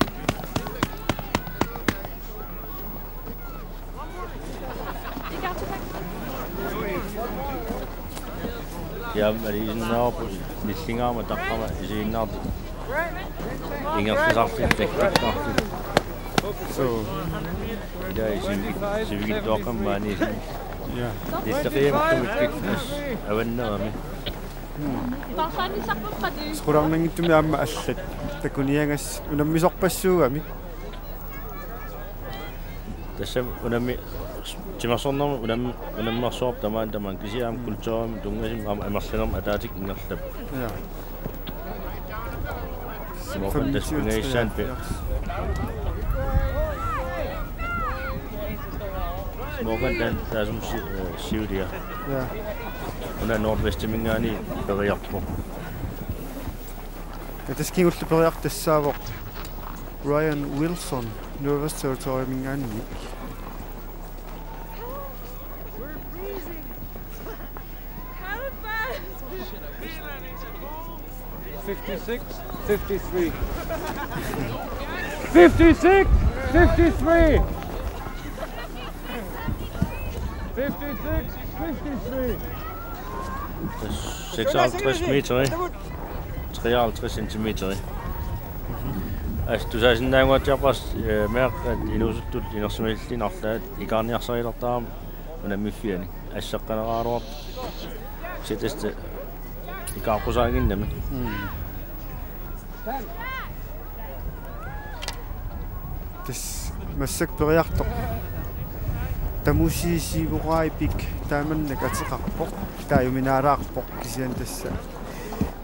Jaam, aliisinnaarput nillingaama taqqama isiginnaartut. Ingerlasartut taktikkaartut. So, ila isivik-, sivikitsuaqqamik maani isin. Ja. Nilleqiamikkumikkit as avannerami. Tarsaanissaqqaqqati. Qularnanngitsumik aamma allat. Takuniagas unammisorpassuugami. Tassami unammi-, timersornermi unam-, unammersuarput tamaani tamaani kisianni aamma kulturimik tunngasumik aamma amerlanermik ataatsikkut ingerlappoq. Ja. Morgan femogtyve, Taspingaissaanpi. Morgan tan taasum si-, øh, siulia. Ja. Una Nordvestiminngaanniit periarpoq. Ja, tassa kingulleq periartoq tassaavoq Ryan Wilson, Northwest Territoryminngaanniit. Fifty-six, fifty-three. Fifty-six, fifty-three. Fifty-six, fifty-three. Seksoghalvtreds meter, ikke? Treoghalvtreds centimeter, ikke? Altså, du sagde sådan, der var jeg bare, øh, med, at inuusuttut inersimallutik arlaat ikaarniarsarilertarami unammiffianni. Asseqqaneraluartoq. Sitasta ikaaqqusaannginnami. Mm. Tassa massakkut periartoq Tamusi Sivoraipik taamannak ateqarpoq, taajuminaalaarpoq kisianni tassa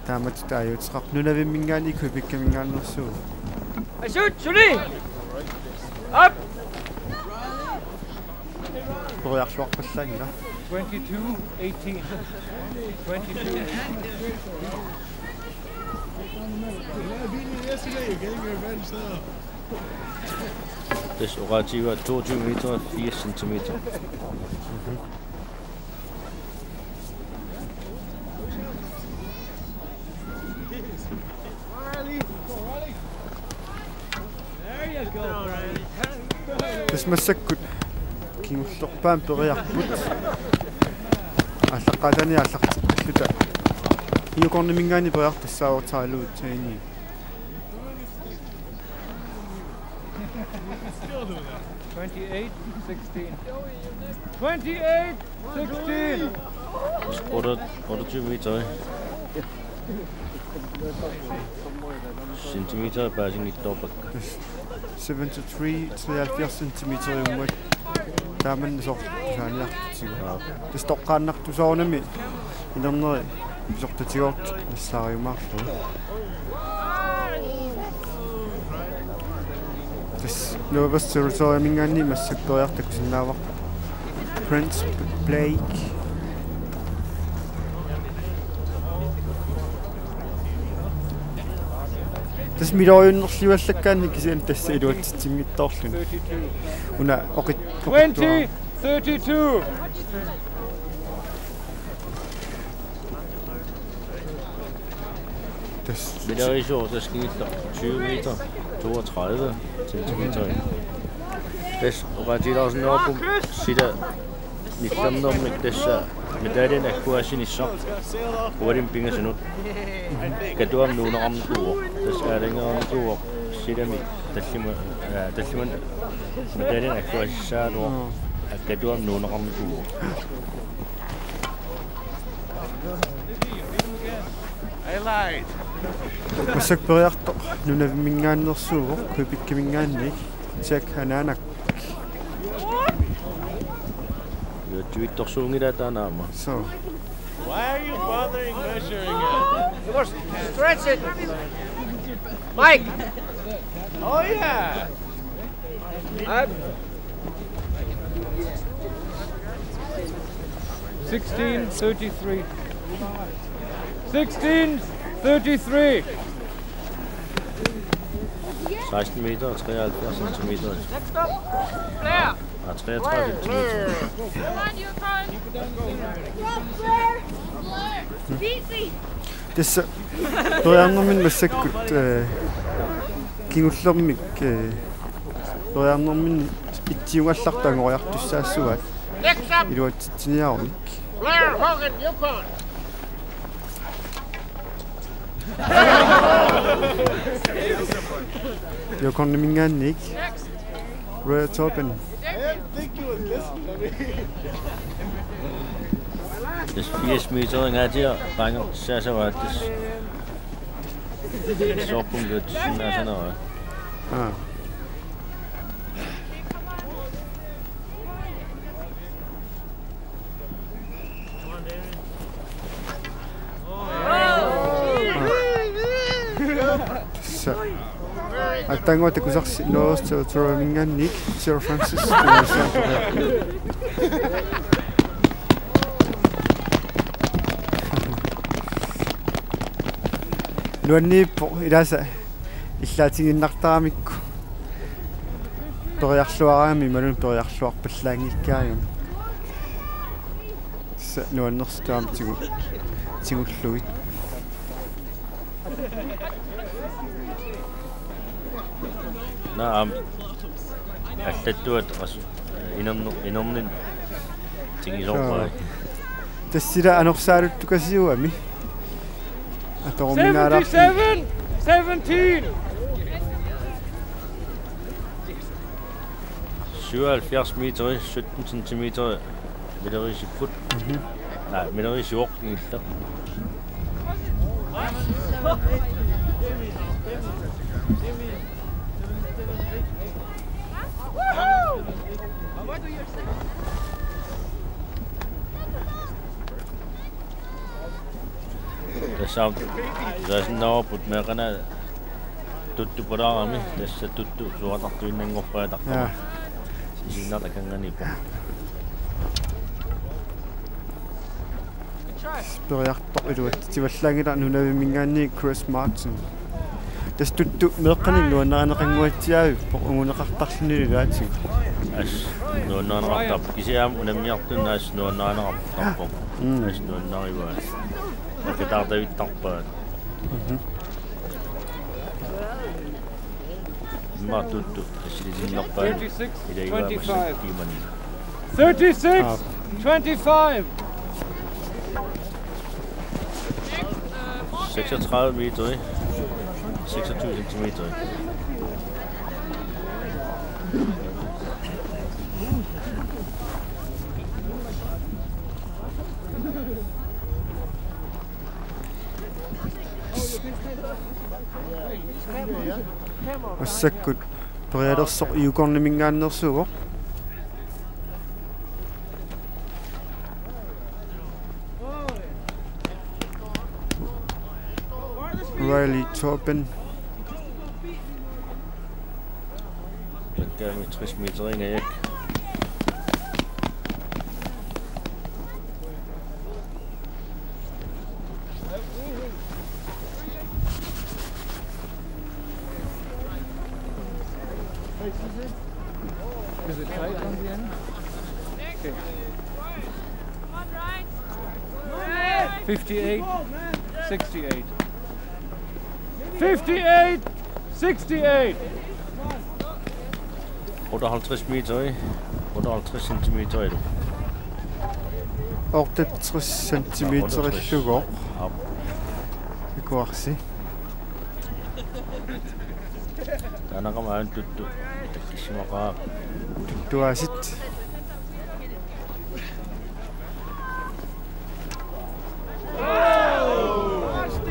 taamatut taaguuteqarpoq. Nunavimminngaanniit Quebeciminngaanneersuuvoq. Asut, suli! Op! Periarluarpallaanngilaq. Twenty-two eighteen. Twenty-two. Tassa oqaatigaa toogtyve meter, firs centimeter. Tassa massakkut kingullerpaamik periarput. Aallaqqaataani aallartikkalluta. Yukonniminngaanniit periartoq tassaavoq Tailuut Tani. Twenty-eight sixteen. Twenty-eight sixteen. Otte-, otteogtyve meter, ikke? Centimeter, bare sådan et dobbelt. Seventy-three, treoghalvfjerds centimeter i ummat. Taamannak soorlu tusaaniartutigu. Ja. Tassa toqqaannartusoorunami inerneri pisortatigoortut nassaariumaarlugu. Tassa Northwest Territoryminngaanniit massakkut periartoq takusinnaavarput Prince Blake. Tassa miloriunnerliuallakkaanni kisianni tassa iluatsitsinngitsoorluni. Una oqit-, oqitsuara. Twenty thirty-two. Tassa. Miloriusoq tassa kingulleq tyve meter, toogtredive centimeter. Tassa oqaatigilaarsinnaavoq sila nillernermik tassa medaljen agguaassinissaq ualimmik pingasunut Katuami nuunneqarnikuuvoq. Tassa aalajangereernikuuvoq silami tallima-, aa, tallimanik medaljen agguaassissaagaluartoq. Mm. Katuami nuunneqarnikuuvoq. Massakkut periartoq Nunavimminngaanneersuuvoq, Quebeciminngaanniit, Jack Hananak. Iluatsivittorsuunngilaq taanna aamma. So. Why are you bothering measuring it? Stretch it. Mike. Oh, yeah. Up. Sixteen thirty-three. Sixteen thirty-three. Seksten meter og treoghalvfjerds centimeter. Next up. Blair. Ah, treogtredive centimeter. Come on, Yukon. Blair. Blair. Easy. Tassa periarnerminni massakkut, eh, kingullermik, eh, periarnerminni itsiugallartut angoriartussaassuaat iluatsitsiniarumik. Blair Hogan, Yukon. Yukon-iminngaanniit. Royal Torben. Tassa firs meter ingaatiga qaangertussaasavaa tassa. Soorpum tuatsinnaasanaraa. Aa. Tassa. Aatsaannguaq takusarsi North Territory-minngaanniit Sir Francis. Nuanniippoq ilaasa illaatigiinnartaramikku. Periarluarami imaluunniit periarluarpallaanngikkaangami. Tassa nuannersut taama tigu-, tigullugit. Naam. Allattuat as-, inernu-, inernin tigisoorpaa. Joo. Tassila anorsaaluttukasiugami. Atorumingaalaarput. Seventy-seven, seventeen. Syvoghalvfjerds meter, sytten centimeter. Mileriisipput. Mhm. Nej, mileriisivoq ilaa. Tassa aamma taasinnaavarput meeqqanut tuttupalaarami, tassa tuttu suatartuinnanngorpaa tarpaa. Jaa. Isiinnartaqannganiippoq. Periartoq iluatsivallaanngilaq nunavimminngaanniit Chris Martin. Tassa tuttu meeqqanik nuannarineqannguatsiaavippoq unguneqartarluni ilaatigut. Assut nuannarineqartarpoq kisianni unammiartunut assut nuannarineqartarpoq. Mm. Assut nuannarivaa. Nakataartavittarpaat. Mhm. Immaqa tuttu assilisinnerpaat. Thirty-six, ilagivaat twenty-five. Massakkut kiimani. Thirty-six, twenty-five. Seksogtredive meter, ikke? Seksogtyve centimeter, ikke? Massakkut perialersoq Yukon-iminngaanneersuuvoq. Riley Torben. Takkami tres meter ingayak. Is it tight on the end? Okay. Fifty-eight, sixty-eight. Fifty-eight, sixty-eight. Otteoghalvtreds meter, ikke? Otteoghalvtreds centimeter, ikke? Otteogtres centimeter. Nå, otteogtres. Illugu. Ja. Ikuarsi. Taanna qama aantuttu. Takissimaqaaq. Tuasit.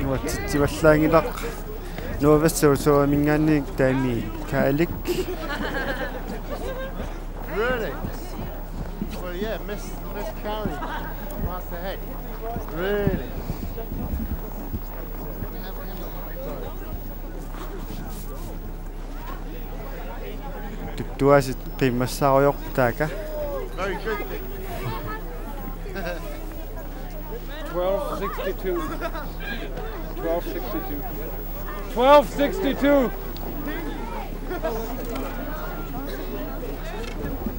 Nuatsitsivallaanngilaq. Nuavassarusuaminngaanniit Dami Kalik. Really? Well, yeah, Miss, Miss Carey. What the heck? Really? Tuttuasit qiimmassaarujoorput taakku. Very good. Twelve sixty-two. Twelve sixty-two. Twelve sixty-two.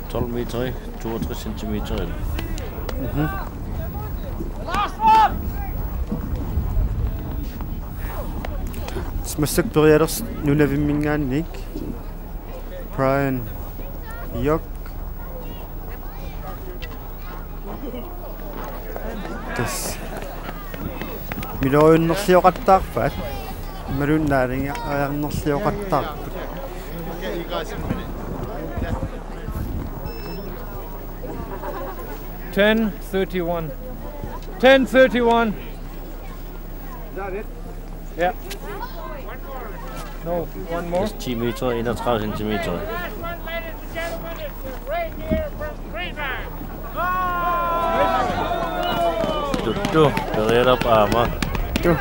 Tolv meter, toogtres centimeter. Mhm. Massakkut perialersoq nunavimminngaanniit Brian York. Tassa. Miloriunnerlioqattaarpaat. Imaluunniit naalagiarnerlioqattaarput. Ten thirty-one. Ten thirty-one. Is that it? Yeah. No, one more. Ti meter, enogtredive centimeter. Tuttu, periarap aamma. Tu.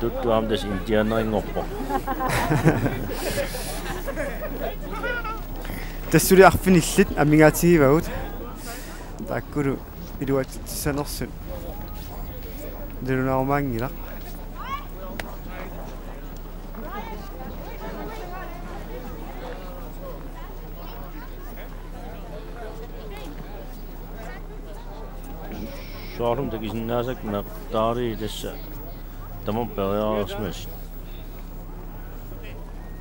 Tuttu aamma tassa indianerinngorpoq. Tassa suli arfinillit amigaatigivagut. Taakkulu iluatsitsinnersut. Nalunaarumaanngilaq. Soorlumi takusinnaasakka meeqqat tassa tamarmik periarsimasut.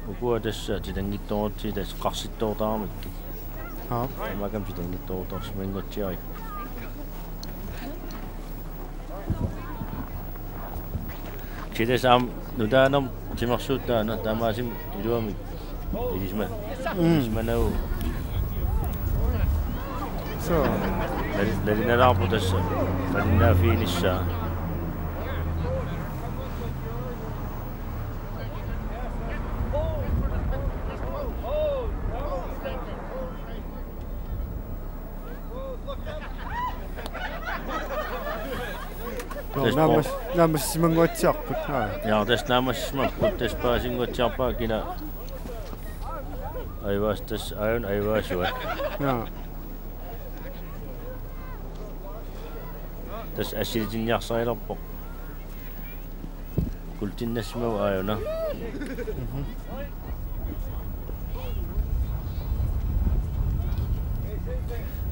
Ukua tassa titanngitsoorutsigit tassa qarsittoortaramikkit. Aap. Tamakkami titanngitsoortarsimanngortigaarput. Kisianni tassa aamma nutaanermi timersuut taanna taamaasilluni iluamik ilisima-, mm, ilisimanagu. So. Nal-, nalinalaarpoq tassa nalinnaaffiginissaa. Nå, tassa naamas-, naammassisimannguatsiarput. Aa. Ja, tassa naammassisimappoq, tassa paasinnguatsiarpaa kina. Aivas tassa, aajuna aivasuat. Ja. Tassa assilitinniarsarilerpoq. Kuultinnassimagu aajuna. Mhm.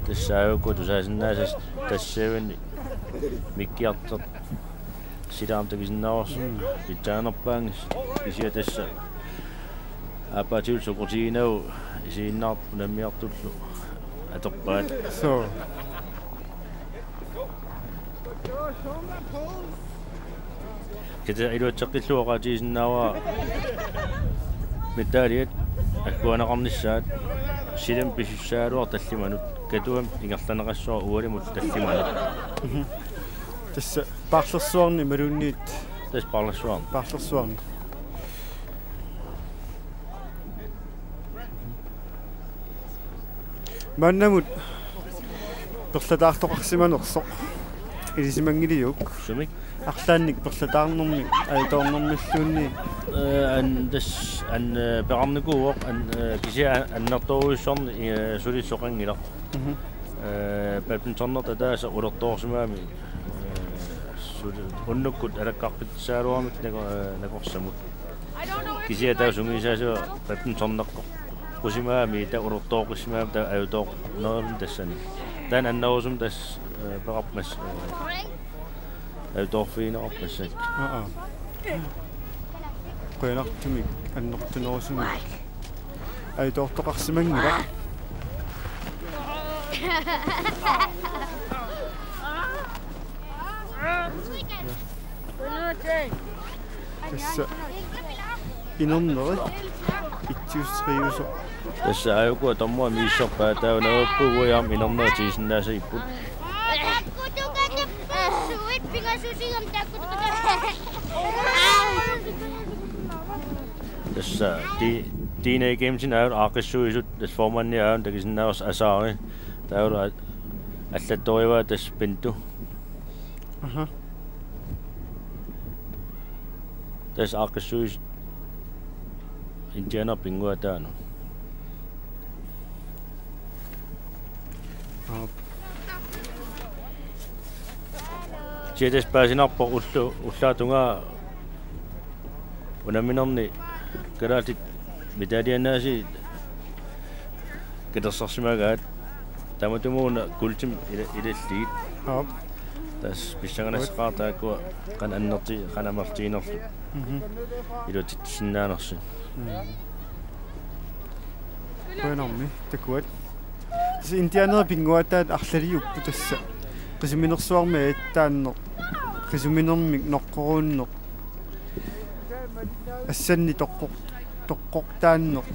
Tassa aajuku tusaasinnaasasi tassaavani mikkiartoq. Sila aamma takusinnaavarsi. Mm. Pitsaanerpaanngilaq kisianni tassa. Aappaatigullu soqutiginagu isiginnaartut unammiartullu atorpaat. So. Kisianni iluatseqqillugu oqaatigisinnaavara medaljat agguaanneqarnissaat silami pisussagaluartut tallimanut, Katuami ingerlanneqassaaq ualimut tallimanut. Mhm. Tassa paarlersuarni imaluunniit? Tassa paarlersuarni. Paarlersuarni. Maannamut perlataartoqarsimanersoq ilisimanngiliuk? Sumik? Arlaannik perlataarnermi ajutoornermilluunniit. Eh, an-, tassa an-, eh, peqarnikuuvoq an-, eh, kisianni an-, annertoorujussuarnik, eh, suli soqanngilaq. Mhm. Eh, badmintonertut ataasiakkaat ulertoorsimagami, eh, suli unnukkut alakkarpitsisaaluarmik nako-, eh, nakorsamut. Kisianni taava sungiusaasoq badmintoneqqussimagami taava ulertooqqissimagami taava ajutoornermi tassani. Taanna annerusumik tassa, eh, peqarpoq, eh, ajutoorfigineqarpoq massakkut. Aa, aa. Qujanartumik annertunerusumik ajutoortoqarsimanngilaq. Tassa inerneri itsiusseriusoq. Tassa aajuku atormua misissorpaa taava nagappugut aamma inerneri tigusinnaasagipput. Tassa ti-, Teenage Gamesini aajuna aaqqissuisut, tassa formandi aajuna takusinnaavarsi Asaari. Taavalu a-, allattorivaa tassa Pintu. Aha. Tassa aaqqissuisut indianerit pinnguaat taanna. Aap. Kisianni tassa paasinarpoq ullu-, ullaap tungaa unamminerni kalaallit medaljannaasiit katersorsimagaat tamatumuuna guldimik ila-, ilallugit. Aap. Tassa pissanganassaaq taakkua qanoq annertu-, qanoq amerlatiginerlutik. Mhm. Iluatsittussinnaanersut. Mm. Qujanarmi, takuat. Tassa indianerit pinnguaataat arlaliupput tassa. Qisuminersuarmi ajattaanneq. Qisuminermik noqqoruunneq. Assannik toqqor-, toqqortaanneq.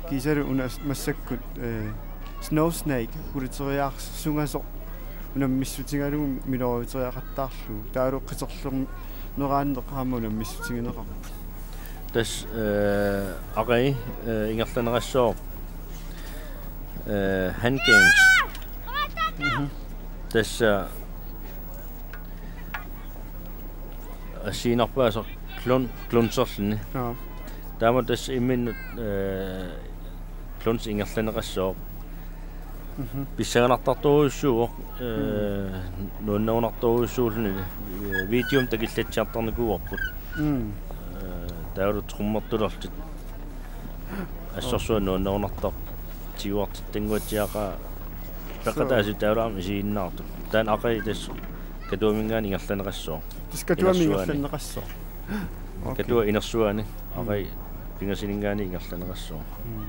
Kiisalu una massakkut, eh, snow snake, uluteriaarsungasoq unammissutigalugu miloriuteriaqattaarlugu. Taavalu qiterlermeraanneq aamma unammissutigineqarpoq. Tassa, eh, aqagu, eh, ingerlaneqassooq, eh, Hand Games. Mhm. Tassa assigiinnarpaasoq klun-, klunserluni. Joo. Taama tassa imminnut, eh, kluns ingerlaneqassooq. Mhm. Pissanganartartorujussuuvoq, eh, nuannarunartorujussuulluni, eh, videomik takullatsiartarnikuuarput. Mm. Eh, taavalu trummertulerlutik. Assorsuaq nuannarunartarpoq. Tiguartittannguatsiaqaaq peqataasut taavalu aamma isiginnaartut. Taanna aqagu tassa Katuaminngaanniit ingerlanneqassooq. Tassa Katuaminngaanniit Inersuaani. Ingerlanneqassooq. Okay. Katua Inersuaani, mm, aqagu pingasuninngaanniit ingerlanneqassooq. Mm.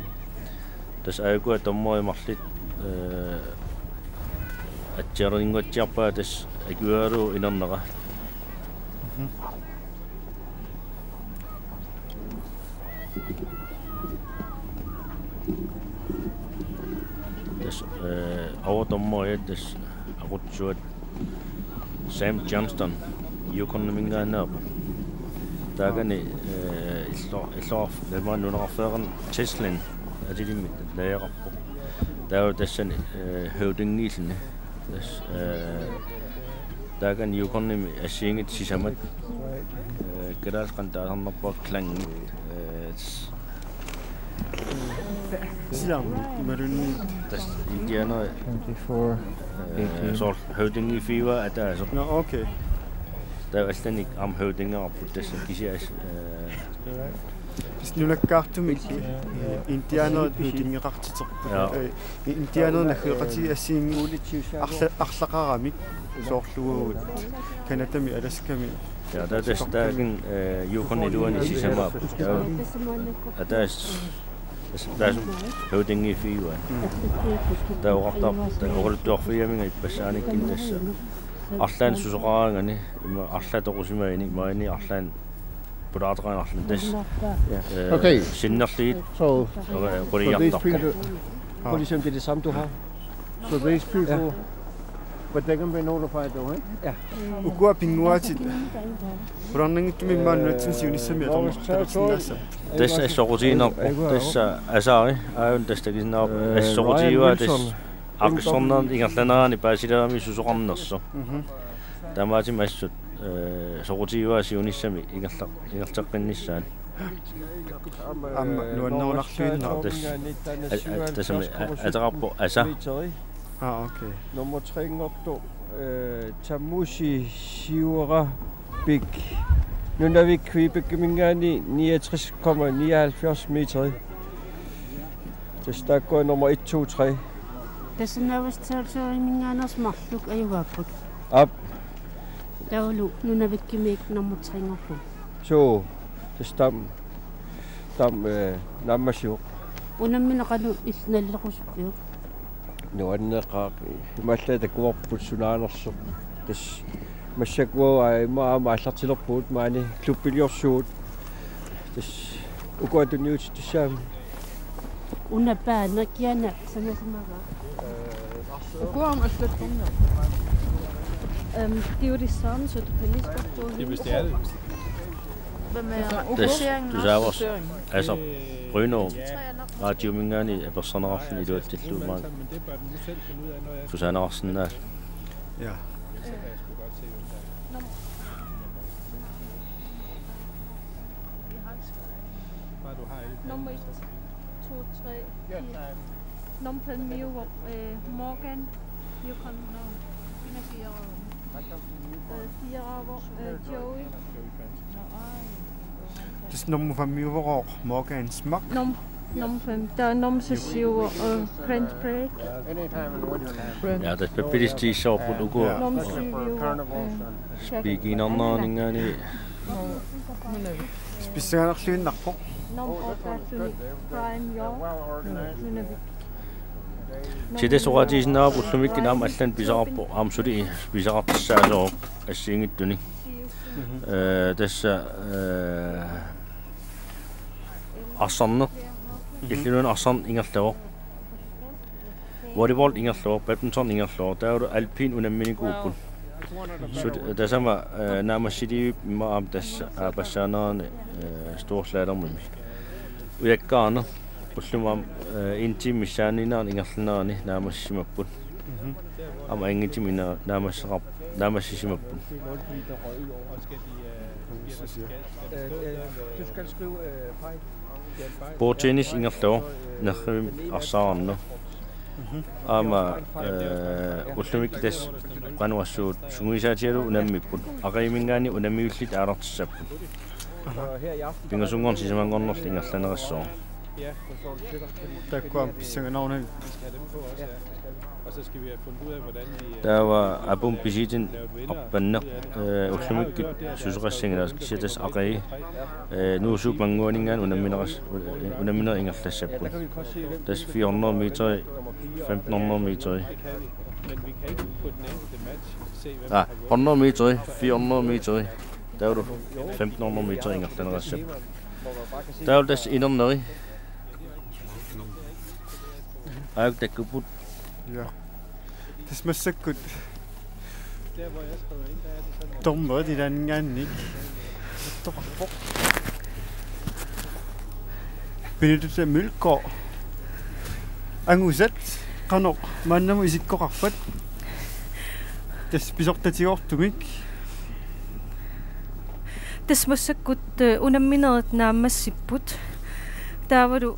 Tassa aajukua dommerit marluk, eh, atsiarninnguatsiarpaat tassa akueralugu inernera. Mhm. Tassa, eh, overdommeriat tassa aqutsuat Sam Johnston, Yukonimingaanneerpoq. Taakani, eh, illo-, illoqarf-, illoqarfik nunaqarfeeraq Teslin atilimmik najugaqarpoq. Taava tassani, eh, høvdingilluni. Tassa, eh, taakani Yukonimi assigiinngitsut sisamat, eh, kalaallit qanoq taasarnerpaat klangit, eh, s-, siam, imaluunniit. Tassa indianerit, twenty-four, eh, eighteen. Soorlu høvdingifiuaat ataaseq. Nå, okay. Taava allanik aamma høvdingeqarput tassa kisianni, eh, Tassa nunakkaartumik, eh, indianerit høvdingeqartiterput. Ja. Eh, indianerit naggueqatigiit assigiinngitsut arla-, arlaqaramik soorlu uagut Canadami, Alaskami. Ja, taava tassa taakani, eh, Yukon iluani sisamaat. Taava ataaseq, tassa taassumalu høvdingifiuaat. Mm. Taava oqartarpoq, taava oqaluttuarfigigaminga ippassaanikkut tassa arlaannik susoqaraangani, ima arlaat toqusimaguni, maani arlaannik pulaartoqarani arlaannik tassa. Ja. Eh, okay. Sinnerlugit. So, okay, so these quliartarpoq. People, for example, det er det samme, du har. So these people, but they can be notified though, eh? Ja. Ukua pinnguaatit. Qularnanngitsumik immaqa nunatsinni siunissami atorneqartalersinnaassaapput. Tassa assoqutiginerpoq. Tassa Asari, aajuna tassa takusinnaavarput, eh, assoqutigivaat tassa Ryan Wilson. Aaqqissuunermi ingerlanerani paasilerami susoqarnersoq. Mhm. Taamaattumik assut, eh, soqutigivaat siunissami ingerla-, ingerlaqqinnissaat. Aamma nuannerunarluinnarpoq. Tassa, a-, a-, tassami, a-, ateqarpoq Asa. Ah, okay. Nummer tre-nngortoq, eh, Tamusi Siuarapik. Nunavik Quebeciminngaanniit niogtres komma nioghalvfjerds meter. Tassa taakkua nummer et, to, tre. Tassa Naavas Territoryminngaanneersut marluk ajugaapput. Aap. Taavalu Nunavikkimiit nummer tre-nngorlugu. Suu, tassa taama, taama, eh, naammassivoq. Unammineq qanoq il-, nalequsuppiuk? Nuanneqaaq, imaallaat takuarput sunaanersoq. Tassa massakkut, aa, immaqa aamma aallartilerpugut maani klubbiliorsugut. Tassa ukua tunniutittussaammat. Una paana kiana sanasimavaa. Ukua aamma allattorneq. Øhm, det er jo det samme, så du kan lige så godt gå hen. Hvis det er det. Hvem er Tassa tusaavarsi Asap Bruno Radiominngaanniit apersorneqarluni iluatsillugu maanga tusaaneqarsinnaalluni. Ja. Nummer et, to, tre, fire. Nummer fem, Mio, hvor, øh, Morgan. Yukon, nå. Hun er fire. Øh, fire, hvor, øh, Joey. Nå, ej. Tassa nummer fem-iuvoq Morgan Smock. Num-, Nummer fem. Der er nummer seks, øh, French break. Ja, tassa pappilistiissavarput uku. Nummer syv, øh, Speakinarnaaninngaanniit. Pissanganarluinnarpoq. Nummer otte, Brian York. Nunavik. Tassa oqaatigisinnaavara ullumikkut aamma allanik pisaqarpoq, aamma suli pisaqartussaassaaq assigiinngitsunik. Mhm. Øh, tassa, øh, arsarneq. Mhm. Illit Nunaanni arsarneq ingerlavoq. Volleyball ingerlavoq, badminton ingerlavoq, taavalu alpin unamminikuupput. Sut-, tassami, øh, naammassiliviup immaqa aamma tassa aappassaanerani, øh, storslalomimi. Ujakkaaneq, ullumi aamma, øh, en time missaaniinnarni ingerlanerani naammassimapput. Mhm. Aamma angitimina naammasseqar-, naammassisimapput. Bordtennis ingerlavoq, nerrivimmi arsaarneq. Mhm. Aamma, øh, ullumikkut tassa qanoq oqassuunga sungiusaatigalugu unammipput. Aqaguminngaanniit unammiullutik aallartissapput. Pingasunngorneq sisamanngornerlu ingerlanerussaaq. Taakku aamma pissanganarunavippoq. Taava apum pisiitin arpanneq, øh, ullumikkut susoqassanngilaq, kisianni tassa aqagu, øh, Nuussuup Mannguaninngaanniit unammineras-, øh, unamminerit ingerlassapput. Tassa fire hundrede meter, femten hundrede meter. Ah, hundrede meter, fire hundrede meter. Taavalu femten hundrede meter ingerlanerussapput. Taavalu tassa inerneri. Aajuku takkupput. Ja. Tassa massakkut dommerit ilaanninngaanniit. Toqarpoq. Benedikte Mølgaard. Angusat qanoq maannamut isikkoqarpat? Tassa pisortatigoortumik. Tassa massakkut, øh, unamminerit naammassipput. Taavalu,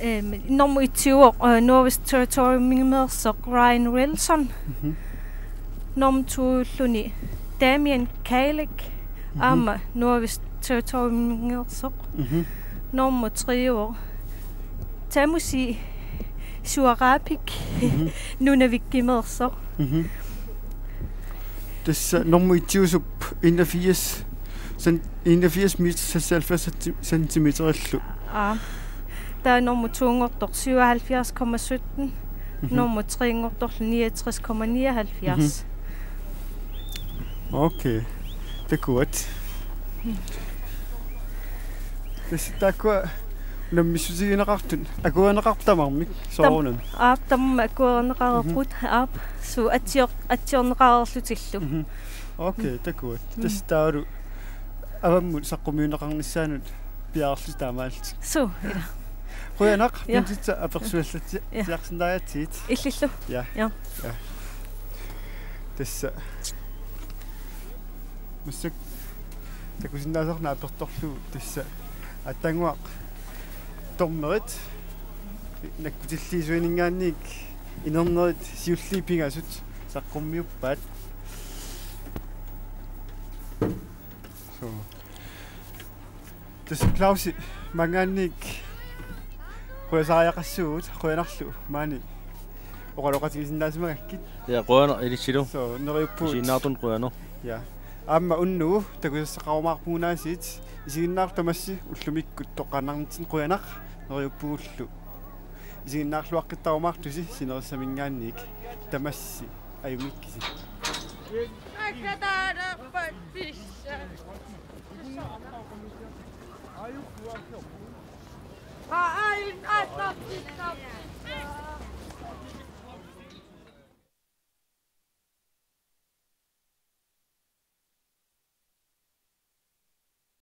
øhm, nummer et-iuvoq, øh, Northwest Territories-imiinneersoq Ryan Wilson. Mhm. Nummer to-ulluni Damien Kalik, mhm, aamma Northwest Territories-imiinneersoq. Mhm. Nummer tre-iuvoq Tamusi Suarapik, mhm, Nunavik-imiinneersoq. Mhm. Tassa nummer et-iusup enogfirs cent-, enogfirs meter seksoghalvfjerds centi-, centimeterillu. Aa. Taava nummer to-nngortoq syvoghalvfjerds komma sytten. Mhm. Nummer tre-nngortorlu niogtres komma nioghalvfjerds. Mhm. Okay. Takuat. Mm. Tassa taakkua unammissutigineqartut akuerineqartut tamarmik soorunami. Aap, tamarmik akuerineqareerput, mhm, aap, suu atsior-, atsiorneqareerlutillu. Mhm. Okay, takuat. Mm. Tassa taavalu avammut saqqummiunneqarnissaanut piareerlusi taamaalillutik. Suu, ila. Qujanaq, ja, pinsitsa apersuallatsi-, ja, siarsinnaajatsigit. Illillu. Ja. Ja. Ja. Tassa. Massakkut takusinnaasarput apertorlugu tassa aatsaannguaq dommerit nakkutilliisuininngaanniit inernerit siulliit pingasut saqqummiuppaat. So. Tassa Clausi, maanngaanniit qujasaariaqassuugut, qujanarlu maani oqaloqatigisinnaasimagakkit. Ja, qujanaq ilissilu. So, neriuppugut. Isiginnaartunut qujanaq. Ja. Aamma unnugu takusassaqarumaarpugut aasiit, isiginnaarlutit tamassi ullumikkut toqqaannarnitsinni qujanaq, neriuppugullu isiginnaarluaqqittarumaartusi sinerissaminngaanniit, tamassi ajunngikkussi.